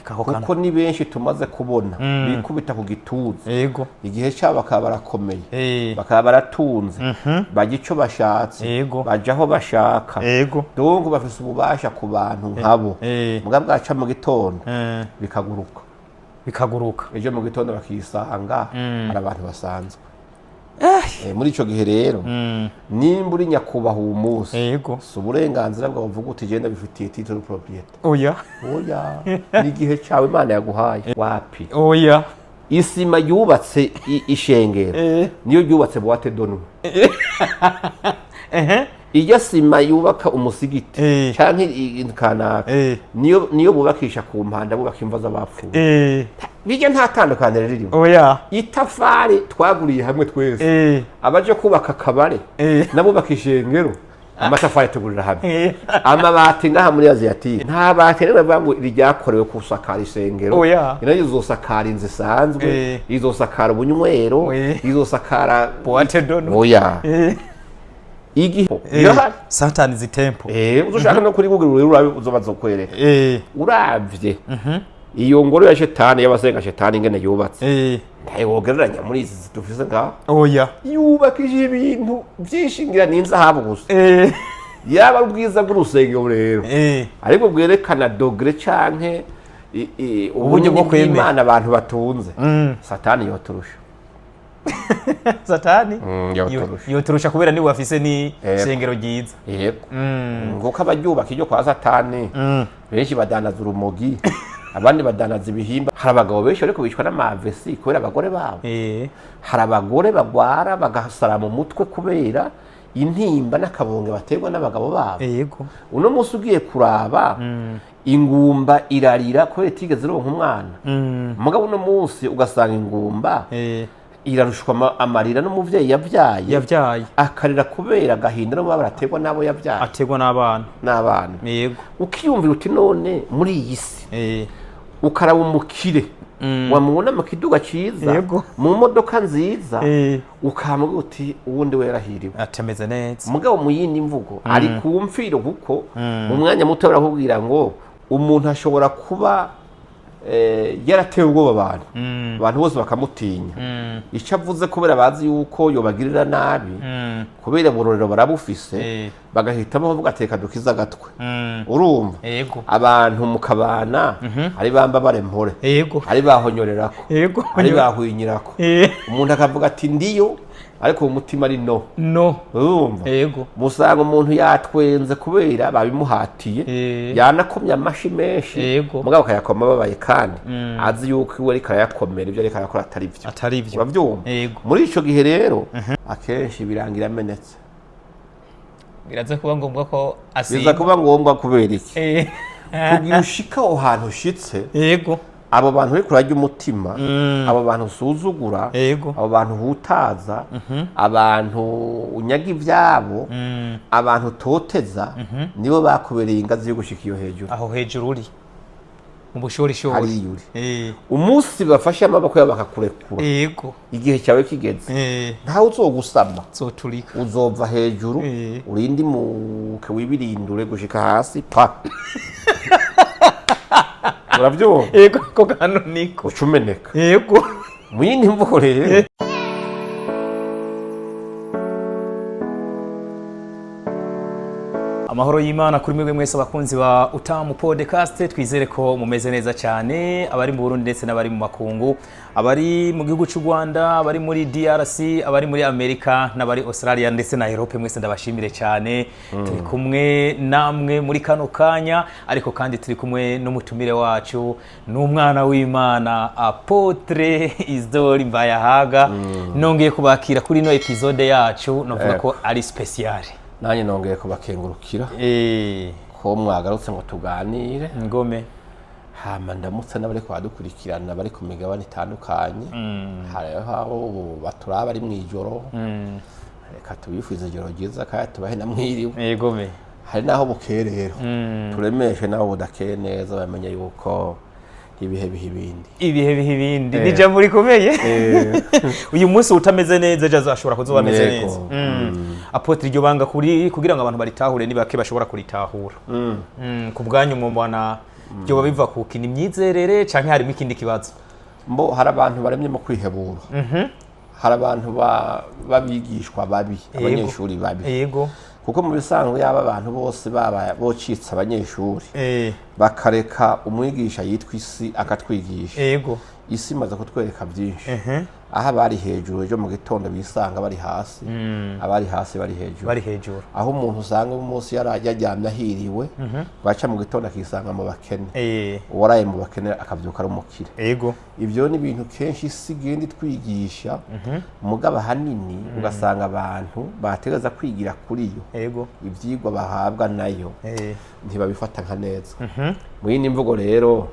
Kako kantu. Kuko ni benshi tumaze kubona bikubita ku gituza, igihe cyabo bakaba barakomeye, bakaba baratunze, bajya icyo bashatse, bajya aho bashaka. Donc bafise ububasha ku bantu nkabo. Muga bwaca mu gitondo bikaguruka. Bikaguruka. Ejo mu gitondo bakisanga hari abantu basanzwe. Muri ico gihe rero, nimba uri nyakubahwa uwu munsi, si uburenganzira bwawe uvuga uti: "Genda bifitiye titre de propriété." Oya. Oya, ni igihe cyawe Imana yaguhaye, wapi. Oya. Isima yubatse ishengero niyo yubatse boîte de nuit. Iyo sima yubaka umusigiti canke kanaka, niyo bubakisha ku mpanda, bubaka imva z'abapfuye. Bijya nta tandukaniro ririmo. Oya. Itafari twaguriye hamwe twese, abaje kubaka akabare n'abubaka ishengero, amatafari tugurira hamwe. Amabati ngaha muri Asiatique, nta bati rero bavuga ngo ryakorewe kusakara isengero. Oya. Nayo izosakara inzu isanzwe, izosakara ubunywero, izosakara Boîte de nuit. Oya. Igihe irahari. Satan's temple. Uzoshaka no kuri Google rero urabe, uzobaza kwereka. Uravye iyo ngoro ya shetani, y'abasenga shetani, ingene yubatse, ntayo wogereranya muri izi dufise ngaha. Oya. Yubakije ibintu vyinshi, ngira ni inzahabu gusa. Yaba ari ubwiza bw'urusengero rero, ariko bwerekana degré canke uburyo bwo ubunini kwemera. bw'Imana abantu batunze, satani yoturusha. Satani Yoturusha. Yoturusha kubera niwe afise ni shengero ryiza. Yego, nguko abaryubaka iryo kwa satani benshi badandaza urumogi, abandi badandaza ibihimba. Hari abagabo benshi ariko bicwa n'amavesi kubera abagore babo. Hari abagore bagwara bagasara mu mutwe kubera intimba n'akabonge baterwa n'abagabo babo. Uno munsi ugiye kuraba, ingumba irarira kubera itigeze ironka umwana. Mugabo uno munsi ugasanga ingumba irarushwa amarira n'umuvyeyi yabyaye. Yabyaye. Akarira kubera agahinda n'umubabaro aterwa n'abo yabyaye. Ategwa n'abana. N'abana. Ukiyumvira uti: "None muri iyi si?" Ukaraba umukire, wamubona mu kiduga ciza, mu modoka nziza, ukamubwira uti: "Uwundi we yarahiriwe." Atameze neza. Mugabo mu yindi mvugo ari ku mfiro, kuko mu mwanya muto barakubwira ngo umuntu ashobora kuba yaratewe ubwoba abantu, abantu bose bakamutinya, icyo avuze kubera bazi yuko yobagirira nabi, kubera uburorero barabufise, bagahitamo bavuga ati: "Reka dukize agatwe." Urumva, abantu mukabana ari bamba bare mpore, ari bahonyorerako, ari bahwinyirako. Umuntu akavuga ati: "Ndiyo," ariko mu mutima ari no. No. Urumva, musanga umuntu yatwenze kubera babimuhatiye, yanakomye amashi menshi, mugabo akayakoma ababaye kandi azi yuko iwe ariko arayakomera, ibyo ariko arakora atari byo. Atari byo. Urabyumva? Yego. Muri ico gihe rero akenshi birangira amenetse. Biraza kuba ngombwa ko biza asimba. Kuba ngombwa kubera iki? Kugira ushika aho hantu ushitse, abo bantu uriko urarya umutima, abo bantu usuzugura, abo bantu uhutaza, abantu unyaga ivyabo, abantu utoteza, nibo bakubereye ingazi yo gushika iyo hejuru. Aho hejuru uri mu bushorishori. Hariya uri, umunsi bafashe amaboko yabo bakakurekura, igihe cyawe kigeze, ntawe uzogusama. Zoturika. Uzova hejuru, urinde imuke, wibirindure gushika hasi pa, uravyumva? Yego, ko kano niko. Uca umeneka. Mu yindi mvugo rero, Amahoro y'Imana kuri mwebwe mwese abakunzi ba Utamu Podcast. Twizere ko mumeze neza cyane, abari mu Burundi ndetse n'abari mu makungu, abari mu gihugu cy'u Rwanda, abari muri DRC, abari muri Amerika n'abari Australia ndetse na Europe, mwese ndabashimire cyane. Turi kumwe namwe muri kano kanya, ariko kandi turi kumwe n'umutumire wacu, n'umwana w'Imana, Apôtre Isidore Mbayahaga. Nongeye kubakira kuri ino episode yacu, novuga ko ari spéciale. Nanjye nongeye kubakengurukira ko mwagarutse ngo tuganire. Ngome. Hama ndamutse n'abariko badukurikirana bari ku migabane itandukanye. Hariho abo ubu baturaba ari mw'ijoro, reka tubifuze ijoro ryiza kandi tubahe na mwiriwe. Yegome. Hari n'aho bukeye rero, turemeshe n'aho budakeye neza, bamenye yuko ibihe biha ibindi. Ibihe biha ibindi, ni ijambo rikomeye. Uyu munsi utameze neza, ejo azashobora kuzoba ameze neza. Apôtre, iryo banga kuri kugira ngo abantu baritahure, ni bake bashobora kuritahura. Ku bwanyu mubona Byoba biva ku ni imyizerere canke harimo ikindi kibazo? Mbo hari abantu baremye mu kwihebura, hari abantu b'abigishwa babi, abanyeshuri babi, kuko mu bisanzwe yaba abantu bose baba bocitse abanyeshuri, bakareka umwigisha yitwa isi akatwigisha. Isi imaze kutwereka byinshi, aho abari hejuru ejo mu gitondo bisanga bari hasi, abari hasi bari hejuru. Bari hejuru. Aho umuntu usanga umunsi yaryamye ahiriwe, bwaca mu gitondo akisanga mu bakene, uwaraye mu bakene akabyuka ari umukire. Ibyo ni ibintu kenshi isi igenda itwigisha, mugabo ahanini ugasanga abantu bategereza kwigira kuri yo, ibyigwa bahabwa nayo ntibabifata nka neza. Mu yindi mvugo rero,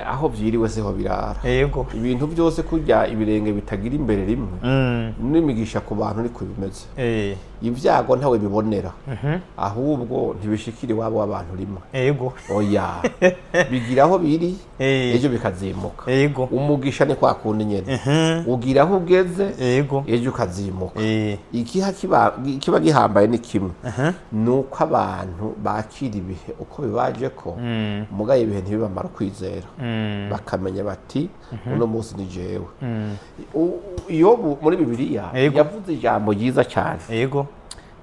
aho byiriwe siho birara. Ibintu byose kurya ibirenge bitagira imbere rimwe, n'imigisha ku bantu niko bimeze. Ibyago ntawe bibonera, ahubwo ntibishikira iwabo w'abantu rimwe. Oya, bigira aho biri, ejo bikazimuka. Umugisha ni kwa kundi nyene, ugira aho ugeze, ejo ukazimuka. Ikiha kiba gihambaye ni kimwe, ni uko abantu bakira ibihe uko bibaje, ko mugaye ibihe ntibibamara ukwizera, bakamenya bati uno munsi ni jewe. Yobu muri Bibiliya yavuze ijambo ryiza cyane.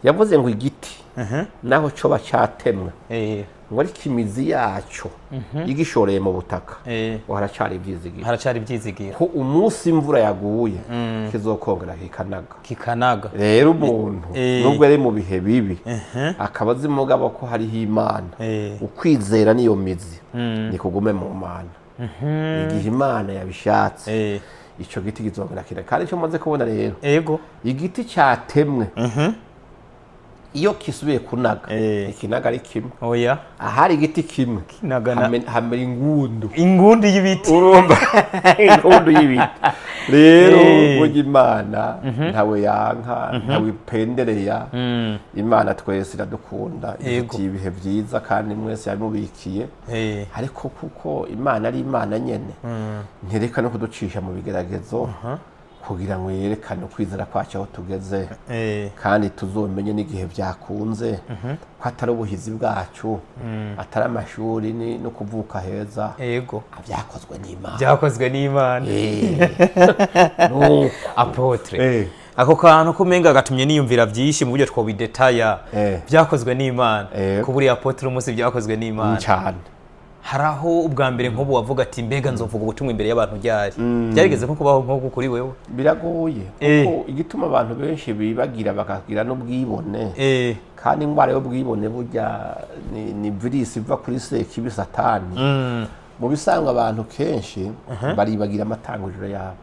Yavuze ngo igiti naho coba cyatemwe, ngo ariko imizi yaco igishoreye mu butaka, ngo haracari ivyizigiro. Haracari ibyizigiro. Ko umunsi imvura yaguye kizokongera kikanaga. Kikanaga. Rero umuntu, nubwo ari mu bihe bibi, akaba azi mugabo ko hariho Imana, ukwizera niyo mizi, ni kugume mu Mana. Igihe Imana yabishatse, ico giti kizongera kira. Kandi icyo maze kubona rero, igiti cyatemwe iyo kisubiye kunaga, ikinaga ari kimwe. Oya. Ahari igiti kimwe, Kinagana. hamera ingundu. Ingundu y'ibiti. Urumva, ingundu y'ibiti rero. Burya Imana ntawe yanka, ntawe ipendereya. Imana twese iradukunda, idufitiye ibihe byiza kandi mwese yabimubikiye. Ariko kuko Imana ari Imana nyene, ntireka no kuducisha mu bigeragezo kugira ngo yerekane ukwizera kwacu aho tugeze, kandi tuzomenye n'igihe byakunze ko atari ubuhizi bwacu, atari amashuri no kuvuka heza, byakozwe n'Imana. Byakozwe n'Imana. Nuko. Apôtre, ako kantu kumenga gatumye niyumvira byinshi mu buryo twobidetaya. Byakozwe n'Imana. Kuburi apôtre, umunsi byakozwe n'Imana, cyane. Hari aho ubwa mbere nk'ubu wavuga ati mbega nzovuga ubutumwa imbere y'abantu ryari? Byarigeze nko kubaho nk'uku kuri wewe? Biragoye, kuko igituma abantu benshi bibagira bakagira n'ubwibone, kandi indwara y'ubwibone burya ni virisi iva kuri sekibi Satani. Mu bisanzwe abantu kenshi baribagira amatanguriro yabo.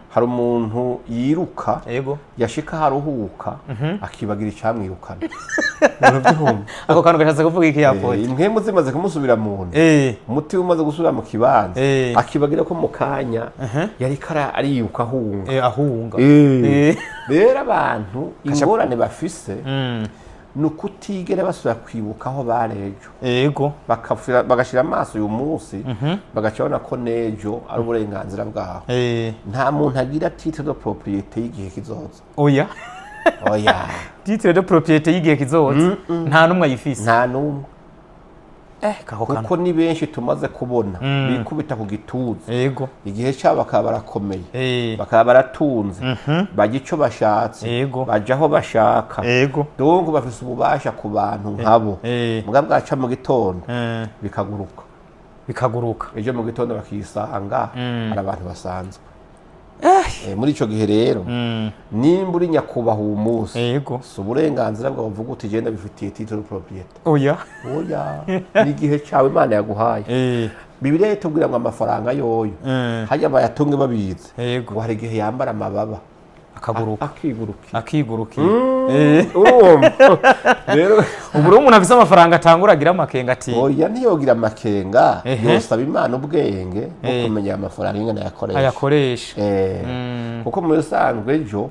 Hari umuntu yiruka, yashika haruhuka akibagira icamwirukana. Urabyumva? Ako kantu gashatse kuvuga iki, apôtre? Impwemu zimaze kumusubira mu nda, umutima umaze gusubira mu kibanza, akibagira ko mu kanya yariko ariruka ahunga. Ahunga. Rero abantu ingorane bafise ni ukutigera basubira kwibuka aho bari ejo, bagashira amaso uyu munsi, bagaca babona ko n'ejo ari uburenganzira bwabo. Nta muntu agira titre de propriété y'igihe kizoza. Oya. Oya. Titre de propriété y'igihe kizoza nta n'umwe ayifise. Nta n'umwe. Kako kantu. Kuko ni benshi tumaze kubona bikubita ku gituza, igihe cyabo bakaba barakomeye, bakaba baratunze, bajya icyo bashatse, bajya aho bashaka, donc bafise ububasha ku bantu nkabo. Muga bwaca mu gitondo bikaguruka. Bikaguruka. Ejo mu gitondo bakisanga hari abantu basanzwe. Muri ico gihe rero, nimba uri nyakubahwa uwu munsi, si uburenganzira bwawe uvuga uti genda bifitiye titre de propriété. Oya. Oya, ni igihe cyawe Imana yaguhaye. Bibiliya itubwira ngo amafaranga yoyo, hajya bayatunge babizi, ngo hari igihe yambara amababa, akaguruka, akigurukira. Akigurukira. Urumva rero. Ubu rero umuntu afise amafaranga atangura agira amakenga ati Oya, ntiyogira amakenga. Yosaba Imana ubwenge bwo kumenya amafaranga ingene yakoresha. Ayakoresha. Kuko mu bisanzwe ejo,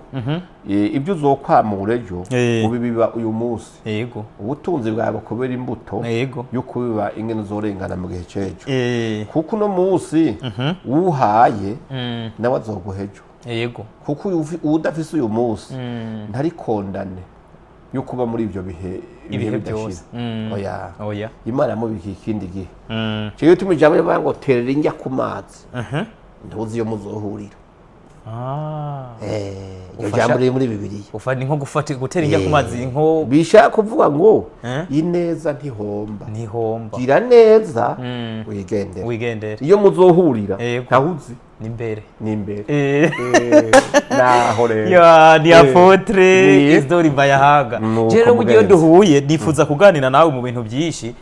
ibyo uzokwamura ejo, ubibiba uyu munsi. Ubutunzi bwawe kubera imbuto yo kubiba ingene uzorengana mu gihe c'ejo, kuko uno munsi uwuhaye nawe azoguha ejo, kuko uyu udafise uyu munsi ntarikondane. Yo kuba muri ibyo bihe Ibihe bidashira. byose. Oya. Oya. Imana yamubikiye ikindi gihe. Cyo gituma ijambo rivuga ngo terera injya ku mazi, ntuzi iyo muzohurira. Iryo jambo riri muri Bibiliya. Ni nko gufata, gutera injya ku mazi, nko Bishaka kuvuga ngo Eh? ineza ntihomba. Ntihomba. Gira neza wigendere. Wigendere. Iyo muzohurira ntahuzi. N'imbere. Ni imbere. Naho rero. Ya, ni apôtre Isidore Mbayahaga. Nuko Je rero burya iyo mugenzi. duhuye nifuza kuganira nawe mu bintu byinshi,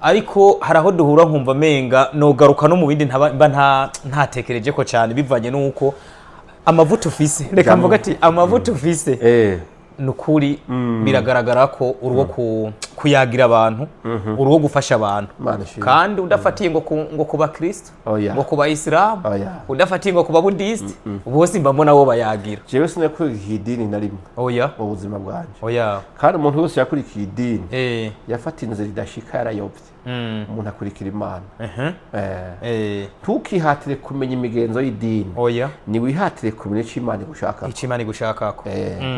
ariko hari aho duhura nkumva menga nogaruka no mu bindi mba ntatekereje ko cyane, bivanye n'uko amavuta ufise, reka mvuga ati amavuta ufise, ni ukuri biragaragara ko uri uwo kuyagira abantu, uri uwo gufasha abantu. Imana ishimwe. Kandi udafatiye ngo ku bakristo, Oya. ngo ku bayisilamu, Oya. udafatiye ngo ku babudisite, bose mba mbona bo bayagira. Jewe sinakurikiye idini na rimwe Oya. mu buzima bwanje. Oya. Kandi umuntu wese yakurikiye idini yafata inzira idashika, yarayobye. Umuntu akurikira Imana. Ntukihatire kumenya imigenzo y'idini. Oya. Niwihatire kumenya icyo Imana igushaka. Icyo Imana igushakako.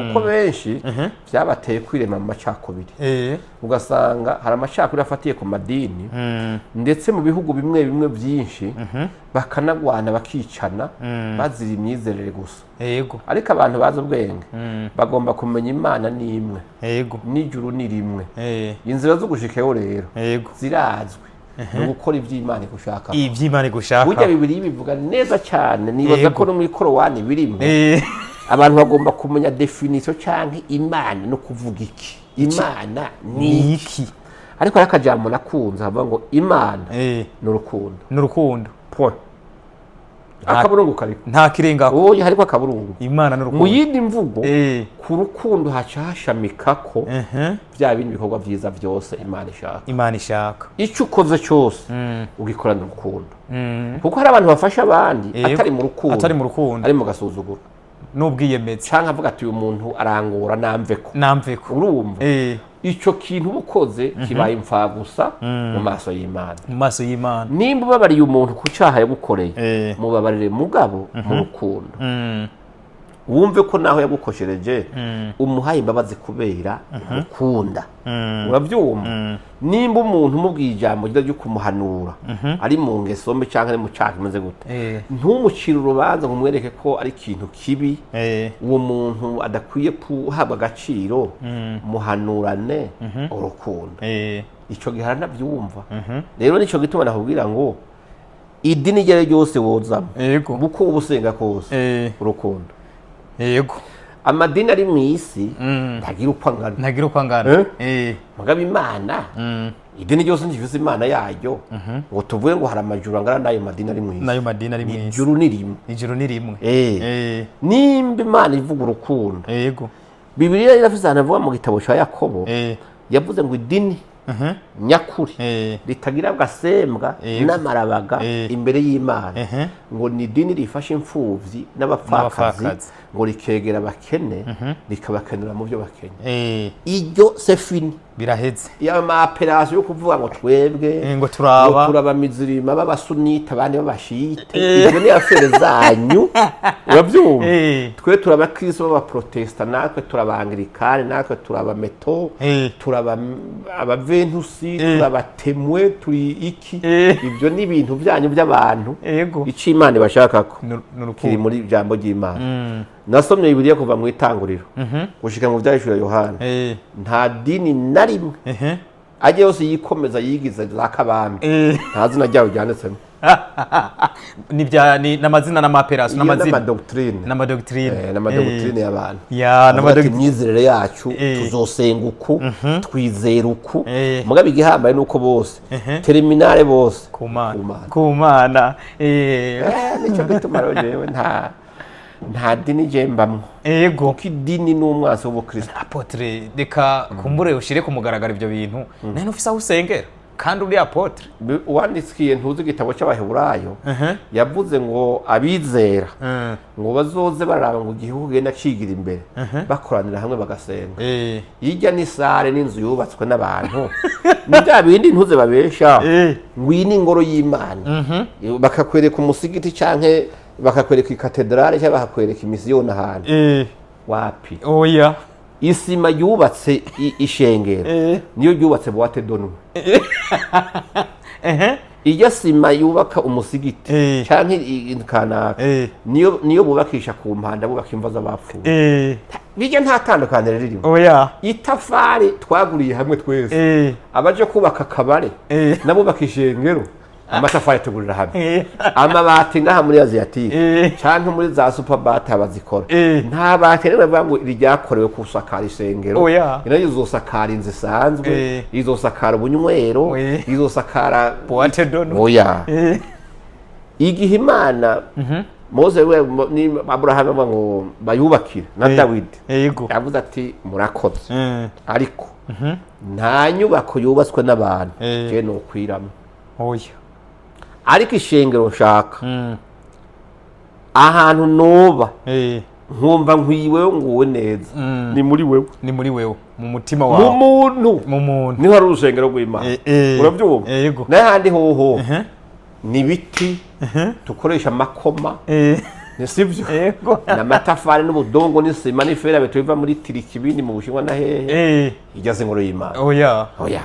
Kuko benshi byabateye kwirema mu macakubiri, ugasanga hari amacakubiri afatiye ku madini, ndetse mu bihugu bimwe bimwe byinshi bakanagwana, bakicana, bazira imyizerere gusa. Ariko abantu bazi ubwenge bagomba kumenya Imana ni imwe, n'ijuru ni rimwe. Inzira zo gushikayo rero zirazwi, ni ugukora iby'Imana igushaka. Iby'Imana igushaka. Burya Bibiri bivuga neza cyane, nibaza ko no muri Korowani birimo. Abantu bagomba kumenya définition canke Imana no kuvuga iki, Imana ni Ni iki. iki? Ariko hari akajambo nakunze havuga ngo Imana ni urukundo. Ni urukundo. Point, akaburungu kariko. Nta kirengako. Oya, hariko akaburungu. Imana ni Mu urukundo. yindi mvugo, ku rukundo haca hashamikako bya bindi bikorwa vyiza byose Imana ishaka. Imana ishaka. Icyo ukoze cyose ugikorana urukundo, kuko hari abantu bafasha abandi atari mu rukundo, Atari mu rukundo. ari mu gasuzuguro N'ubwiyemezi. Canke avuga ati uyu muntu arangora, namveko. Namveko. Urumva ico kintu uba ukoze kibaye imfagusa mu maso y'Imana. Mu maso y'Imana. Nimba ubabariye umuntu ku cyaha yagukoreye, mubabarire mugabo mu rukundo. Wumve ko naho yagukoshereje umuhaye imbabazi kubera umukunda. Urabyumva, nimba umuntu umubwiye ijambo ryiza ryo kumuhanura ari mu ngeso mbi cyangwa ari mu cyaha kimeze gute, ntumucire urubanza ngo umwereke ko ari ikintu kibi, uwo muntu adakwiye guhabwa agaciro. Muhanurane urukundo. Icyo gihe aranabyumva. Rero nicyo gituma nakubwira ngo idini iryo ari ryo ryose wozamo, uko uba usenga kose, urukundo. Amadini ari mu isi ntagira uko angana. Ntagira uko angana. Eh? Mugabo Imana, idini ryose ntifise Imana yaryo ngo tuvuge ngo hari amajuru angana n'ayo madini ari mu isi. N'ayo madini ari mu isi. Ijuru ni rimwe. Ijuru ni rimwe. Nimba Imana ivuga urukundo, Bibiliya irafise ahantu avuga mu gitabo cya Yakobo, yavuze ngo idini nyakuri ritagira agasembwa n'amarabaga imbere y'Imana, ngo ni idini rifasha imfubyi n'abapfakazi, N'abapfakazi. ngo rikegera abakene, rikabakenura mu byo bakenye. Iryo c'est fini. Biraheze. Ya ma appellation yo kuvuga ngo twebwe Ngo turaba. ngo turabamizirima b'abasunita, abandi b'abashite, ibyo ni affaires zanyu, urabyumva? Twe turabakristo b'abaprotesta, natwe turabangirikani, natwe turabameto, turaba abaventusi, turabatemwe, turi iki. Ibyo ni ibintu byanyu by'abantu. Icyo Imana ibashakako Ni kiri urukundo. muri ijambo ry'Imana. Nasomye Bibiliya kuva mu itanguriro gushika mu Byahishura Yohana, nta dini na rimwe ajya yose yikomeza yigiza za kabambi, nta zina ryayo ryanditsemo. Ni bya ni n'amazina n'ama appellation. Iyo N'amazina. n'amadoctrine. N'amadoctrine. N'amadoctrine y'abantu. Ya. Avuga ati N'amadoctrine. imyizerere yacu, tuzosenga uku, twizera uku. Mugabo igihambaye ni uko bose terminale bose Ku Mana. Ku Mana. Ku Mana. Nicyo gituma rero jewe nta dini je mbamwo, kuko idini ni umwansi w'ubukristo. Apôtre, reka kumbure ushire ku mugaragaro ibyo bintu, nari ufise aho usengera kandi uri apôtre. Uwandikiye ntuzi igitabo cy'Abaheburayo yavuze ngo abizera ngo bazoze bararaba ngo igihugu genda cigira imbere, bakoranira hamwe bagasenga. Hirya ni salle n'inzu yubatswe n'abantu, ni bya bindi ntuze babesha ngo iyi ni ingoro y'Imana, bakakwereka umusigiti canke bakakwereka ikatedrale cyangwa bakakwereka imisiyoni ahantu. Wapi. Oya. Isima yubatse ishengero niyo yubatse boîte de nuit. Iyo sima yubaka umusigiti canke kanaka niyo bubakisha ku mpanda, bubaka imva z'abapfuye. Bijya nta tandukaniro ririmo. Oya. Itafari twaguriye hamwe twese, abaje kubaka akabare n'abubaka ishengero, amatafari tugurira hamwe. Amabati ngaha muri Asiatique canke muri za Superbat bazikora, nta bati rero bavuga ngo iri ryakorewe kusakara ishengero. Oya. Inayo izosakara inzu isanzwe, izosakara ubunywero, izosakara Boîte de nuit. Oya. Igihe Imana Mose we ni Aburahamu avuga ngo bayubakire na Dawidi, yavuze ati: "Murakoze, ariko nta nyubako yubatswe n'abantu je nokwiramo." Oya. Ariko ishengero nshaka, ahantu noba nkumva nkwiwewe, nguwe neza, ni muri wewe. Ni muri wewe, mu mutima Mu wawe. muntu. Mu muntu. Niho hari urusengero rw'Imana. Urabyumva? Yego. N'ahandi hoho ni ibiti dukoresha, amakoma, ni sibyo? Yego. N'amatafari n'ubudongo n'isima n'iferabeto biva muri Tiriki, ibindi mu Bushinwa na hehe. Iryo si ingoro y'Imana. Oya. Oya,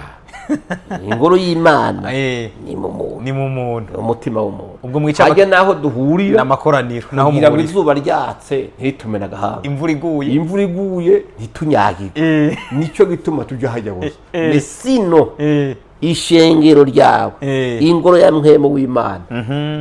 ingoro y'Imana ni mu muntu. Ni mu muntu. Umutima w'umuntu. Ubwo mwica Hajya naho duhurira n'amakoraniro naho kugira ngo muhurira. izuba ryatse ntitumene agahanga, Imvura iguye. imvura iguye ntitunyagirwe. Nicyo gituma tujya hajya gusa. Ni sino ishengero ryawe, ingoro ya mpwemu w'Imana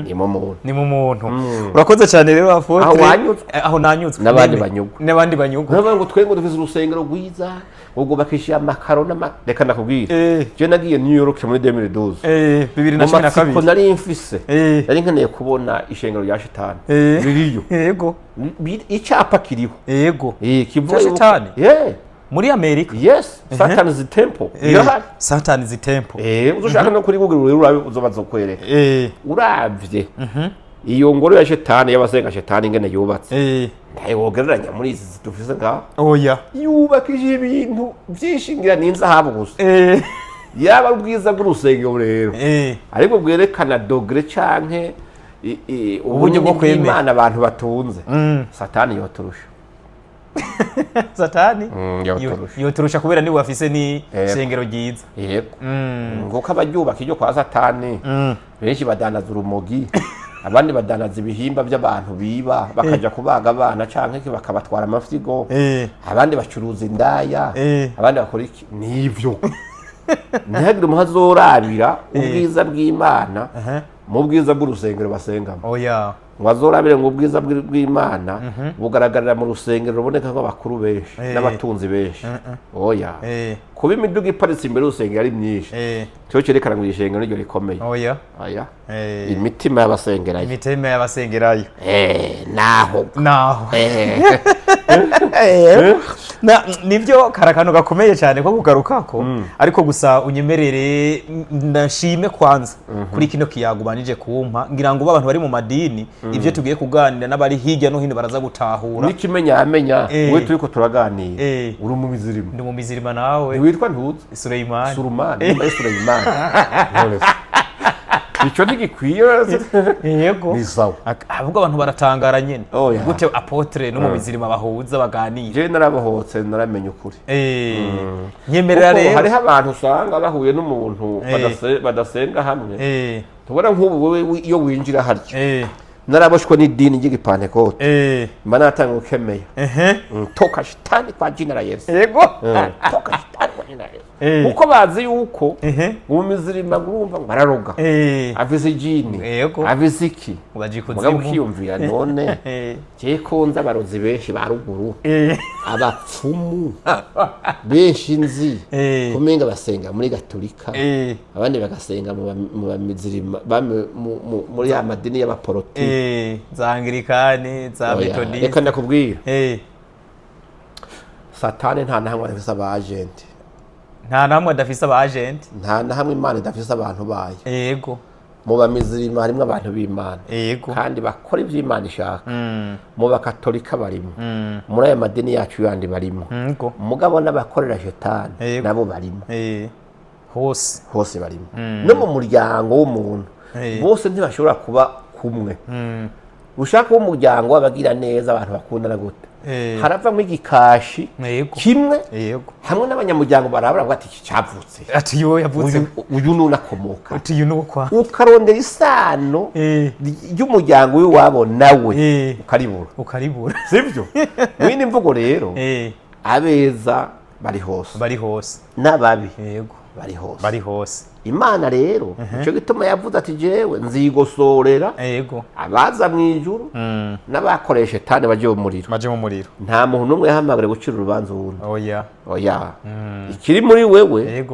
ni mu muntu. Ni mu muntu. Urakoze cyane rero, apôtre. Aho wanyuzwe? Aho nanyuzwe. N'abandi banyugwa. N'abandi banyugwa. Nkavuga ngo twe ngo dufise urusengero rwiza ngo rwubakishije amakaro n'ama, reka ndakubwira, je nagiye New York muri 2012. Bibiri na Mu cumi na matsiko kabiri. nari mfise, nari nkeneye kubona ishengero rya shitani ririyo. Icapa kiriho. Kivuga Cya shitani? Yeah. Muri Amerika? Yes, Satan's Temple irahari. Satan's Temple. Uzoshaka no kuri Google rero urabe, uzobaza kwereka. Uravye iyo ngoro ya shetani, y'abasenga shetani, ingene yubatse, ntayo wogereranya muri izi dufise ngaho. Oya. Yubakije ibintu byinshi, ngira ni inzahabu gusa. Yaba ari ubwiza bw'urusengero rero, ariko bwerekana degré canke Uburyo bwo ubunini kwemera. bw'Imana abantu batunze, Satani yoturusha. Satani Yoturusha. Yoturusha kubera niwe afise ni shengero ryiza. Yego, nguko abaryubaka iryo kwa Satani benshi badandaza urumogi, abandi badandaza ibihimba by'abantu biba bakaja kubaga abana canke bakabatwara amafyigo, abandi bacuruza indaya, abandi bakora iki nivyo. Ntihagire umuntu azorabira ubwiza bw'Imana mu bwiza bw'urusengero basengamo, Oya. ngo azorabire ngo ubwiza bw'Imana bugaragarira mu rusengero ruboneka nk'abakuru benshi n'abatunzi benshi. Oya. Kuba imiduga iparitse imbere y'urusengero ari myinshi, cyo cyerekana ngo iri shengero niryo rikomeye? Oya. Oya. Imitima y'abasengerayo. Imitima y'abasengerayo. Naho. Naho. Nibyo, kari akantu gakomeye cyane ko kugarukako, ariko gusa unyemerere ndashime kwanza kuri kino kiyago ubanije kumpa, ngira ngo abantu bari mu madini ibyo tugiye kuganira n'abari hirya no hino baraza gutahura. N'ikimenyamenya, we turiko turaganira, uri mu mizirima. Ndi mu mizirima nawe. Ntiwitwa ntuzi? Suleimani. Surumani, nyuma ya Suleyimani. None se ico ntigikwiye? Yego. Ni sawa. Ahubwo abantu baratangara nyine, Oya. gute apôtre no mu mizirima bahuza baganira? Jewe narabohotse, naramenye ukuri. Nyemerera Kuko rero. hariho abantu usanga bahuye n'umuntu badasenga hamwe. Tubona nk'ubu wewe iyo winjira harya, naraboshwe n'idini ry'igipantekote, mba natanga ukemeye. Toka shitani kwa jina la Yesu. Toka shitani kwa jina la Yesu. Kuko bazi yuko mu mizirima urumva ngo bararoga, afise ijini, afise iki. Baje Mugabo ikuzimu. ukiyumvira none, je ko nzi abarozi benshi ba ruguru, abapfumu benshi nzi, kumenga basenga muri gatolika, abandi bagasenga mu bamizirima, muri ya madini y'abaporoti. Za Anglikani, za Oya, Metodiste. Reka ndakubwira, Satani nta na hamwe adafise aba agent. Nta namwe adafise aba agent. Nta na hamwe Imana idafise abantu bayo. Mu bamizirima harimwo abantu b'Imana kandi bakora ivyo Imana ishaka. Mu bakatolika barimo, muri aya madini yacu yandi barimo. Mugabo n'abakorera shetani nabo barimo. Hose. Hose barimo, no mu muryango w'umuntu. Bose ntibashobora kuba kumwe. Ushaka kuba umuryango w'abagira neza, abantu bakundana gute, haravamwo igikashi kimwe, hamwe n'abanyamuryango barabura bavuga ati iki cyavutse, Ati yo yavutse. Uyu nunakomoka. Ati uyu ni ukwa. Ukarondera isano ry'umuryango w'iwabo nawe, ukaribura. Ukaribura. Sibyo? Mu yindi mvugo rero, abeza bari hose, Bari hose. n'ababi bari hose. Bari hose. Imana rero nicyo gituma yavuze ati jewe nzigosorera abaza mu ijuru n'abakoresha shetani baje mu muriro. Baje mu muriro. Nta muntu n'umwe yahamagariwe gucira urubanza uwundi. Oya. Oya, ikiri muri wewe,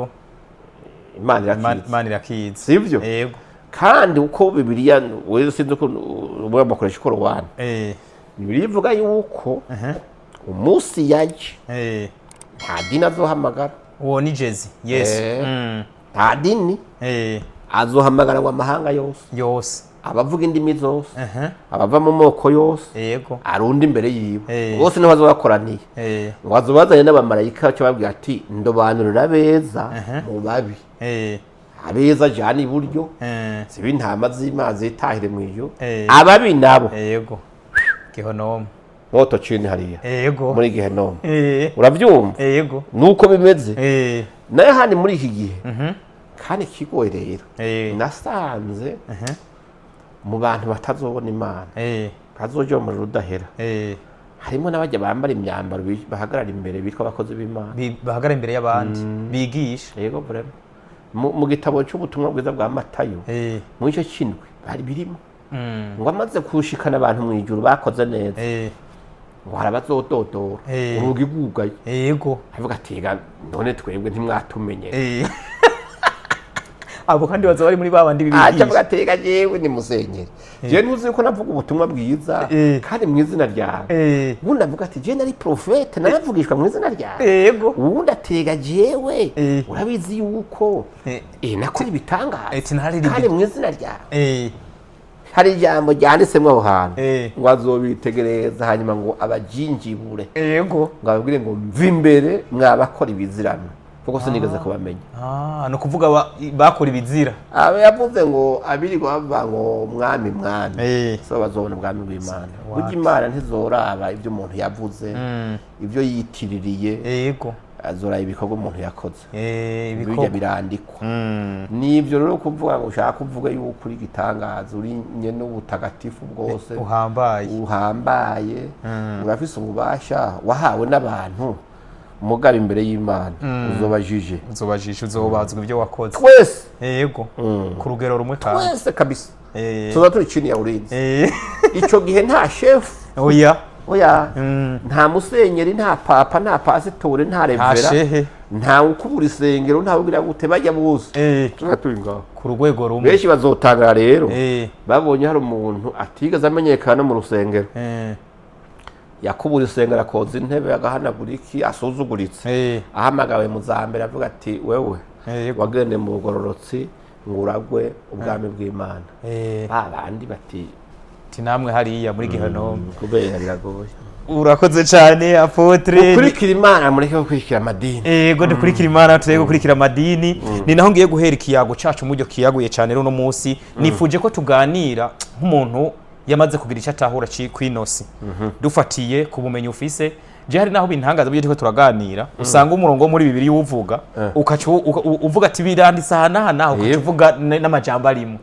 Imana irakizi. Imana irakizi. Sibyo? Yego. Kandi uko Bibiliya, wewe sinzi uko ubu bakoresha ikorowani, Bibiliya ivuga yuko umunsi yaje nta dini azohamagara. Uwo ni Jezi Yesu. Nta dini azohamagara, ngo amahanga yose, yose, abavuga indimi zose, abava mu moko yose, arundi imbere yiwe, bose niho bazobakoraniye, ngo azobazanye n'abamarayika, cyo babwira ati ndobanurira abeza mu babi, abeza jana iburyo, zibe intama z'Imana zitahire mu ijuru, ababi nabo Gihonomu. Moto chini hariya, muri gehenomu. Urabyumva? Yego. Nuko bimeze. Nayo handi muri iki gihe kandi kigoye rero, nasanze mu bantu batazobona Imana, bazoja mu muriro udahera, harimo n'abajya bambara imyambaro, bahagarara imbere, bitwa abakozi b'Imana. Bahagarara imbere y'abandi bigisha. Yego, vraiment. Mu gitabo cy'ubutumwa bwiza bwa Matayo, mu gice c'indwi bari birimo, ngo amaze kushikana abantu mu ijuru bakoze neza, ngo hari abazododora urugi rwugaye, avuga ati: "Ega none twebwe ntimwatumenye?" Abo kandi baza bari muri ba bandi Aca avuga bibigisha. ati: "Ega jewe ni musenyeri, jewe ntuzi yuko navuga ubutumwa bwiza kandi mu izina ryawe?" Ubundi avuga ati: "Jewe nari prophète, naravugishwa mu izina ryawe." Ubundi atega: "Jewe urabizi yuko nakora ibitangaza Ati naririmbye. kandi mu izina ryawe." Hari ijambo ryanditsemwo aho hantu, ngo azobitegereza, hanyuma ngo abajinjibure, ngo ababwire ngo: "Mva imbere mwabakora ibizirano, kuko sinigeze kubamenya." Ah, ni ukuvuga bakora ibizira. Aba yavuze ngo abirirwa bavuga ngo mwami, mwami, so bazobona ubwami bw'Imana. Wapi. Burya Imana ntizoraba ibyo umuntu yavuze, ibyo yitiririye, azoraba ibikorwa umuntu yakoze. Bijya Ibikorwa. birandikwa. Nibyo rero, kuvuga ngo ushaka kuvuga yuko uri igitangaza, uri nyene ubutagatifu bwose, uhambaye, uhambaye, urafise ububasha wahawe n'abantu, mugaba imbere y'Imana uzobajije. Uzobajisha, uzobazwa ibyo wakoze. Twese. Yego, ku rugero rumwe kandi. Twese kabisa tuza turi chini ya ulinzi. Ico gihe nta shefu. Oya. Oya, nta musenyeri, nta papa, nta pasitori, nta nta revera, shehe, nta ukubura isengero, nta ugira gute, bajya bose tuba turi ngaho ku rwego rumwe. Benshi bazotangara rero babonye hari umuntu atigeze amenyekana no mu rusengero, yakubura isengero, akoza intebe, agahanagura iki, asuzuguritse, ahamagawe mu za mbere, avuga ati: "Wewe wagende mu bugororotsi ngo uragwe ubwami bw'Imana." Ba bandi bati: Ati namwe hariya muri gehinomu. Kubera biragoye. Urakoze cyane, apôtre. Kurikira Imana, mureke gukurikira amadini. Ego, dukurikira Imana, turebe gukurikira amadini. Ni naho ngiye guhera ikiyago cacu mu buryo kiyaguye cyane. Rero uno munsi nifuje ko tuganira nk'umuntu yamaze kugira icyo atahura kw'inosi, dufatiye ku bumenyi ufise. Je hari naho bintangaza buryo turiko turaganira, usanga umurongo wo muri Bibiri uvuga, ukaca uvuga ati biranditse aha n'aha n'aha, ukaca uvuga n'amajambo arimo.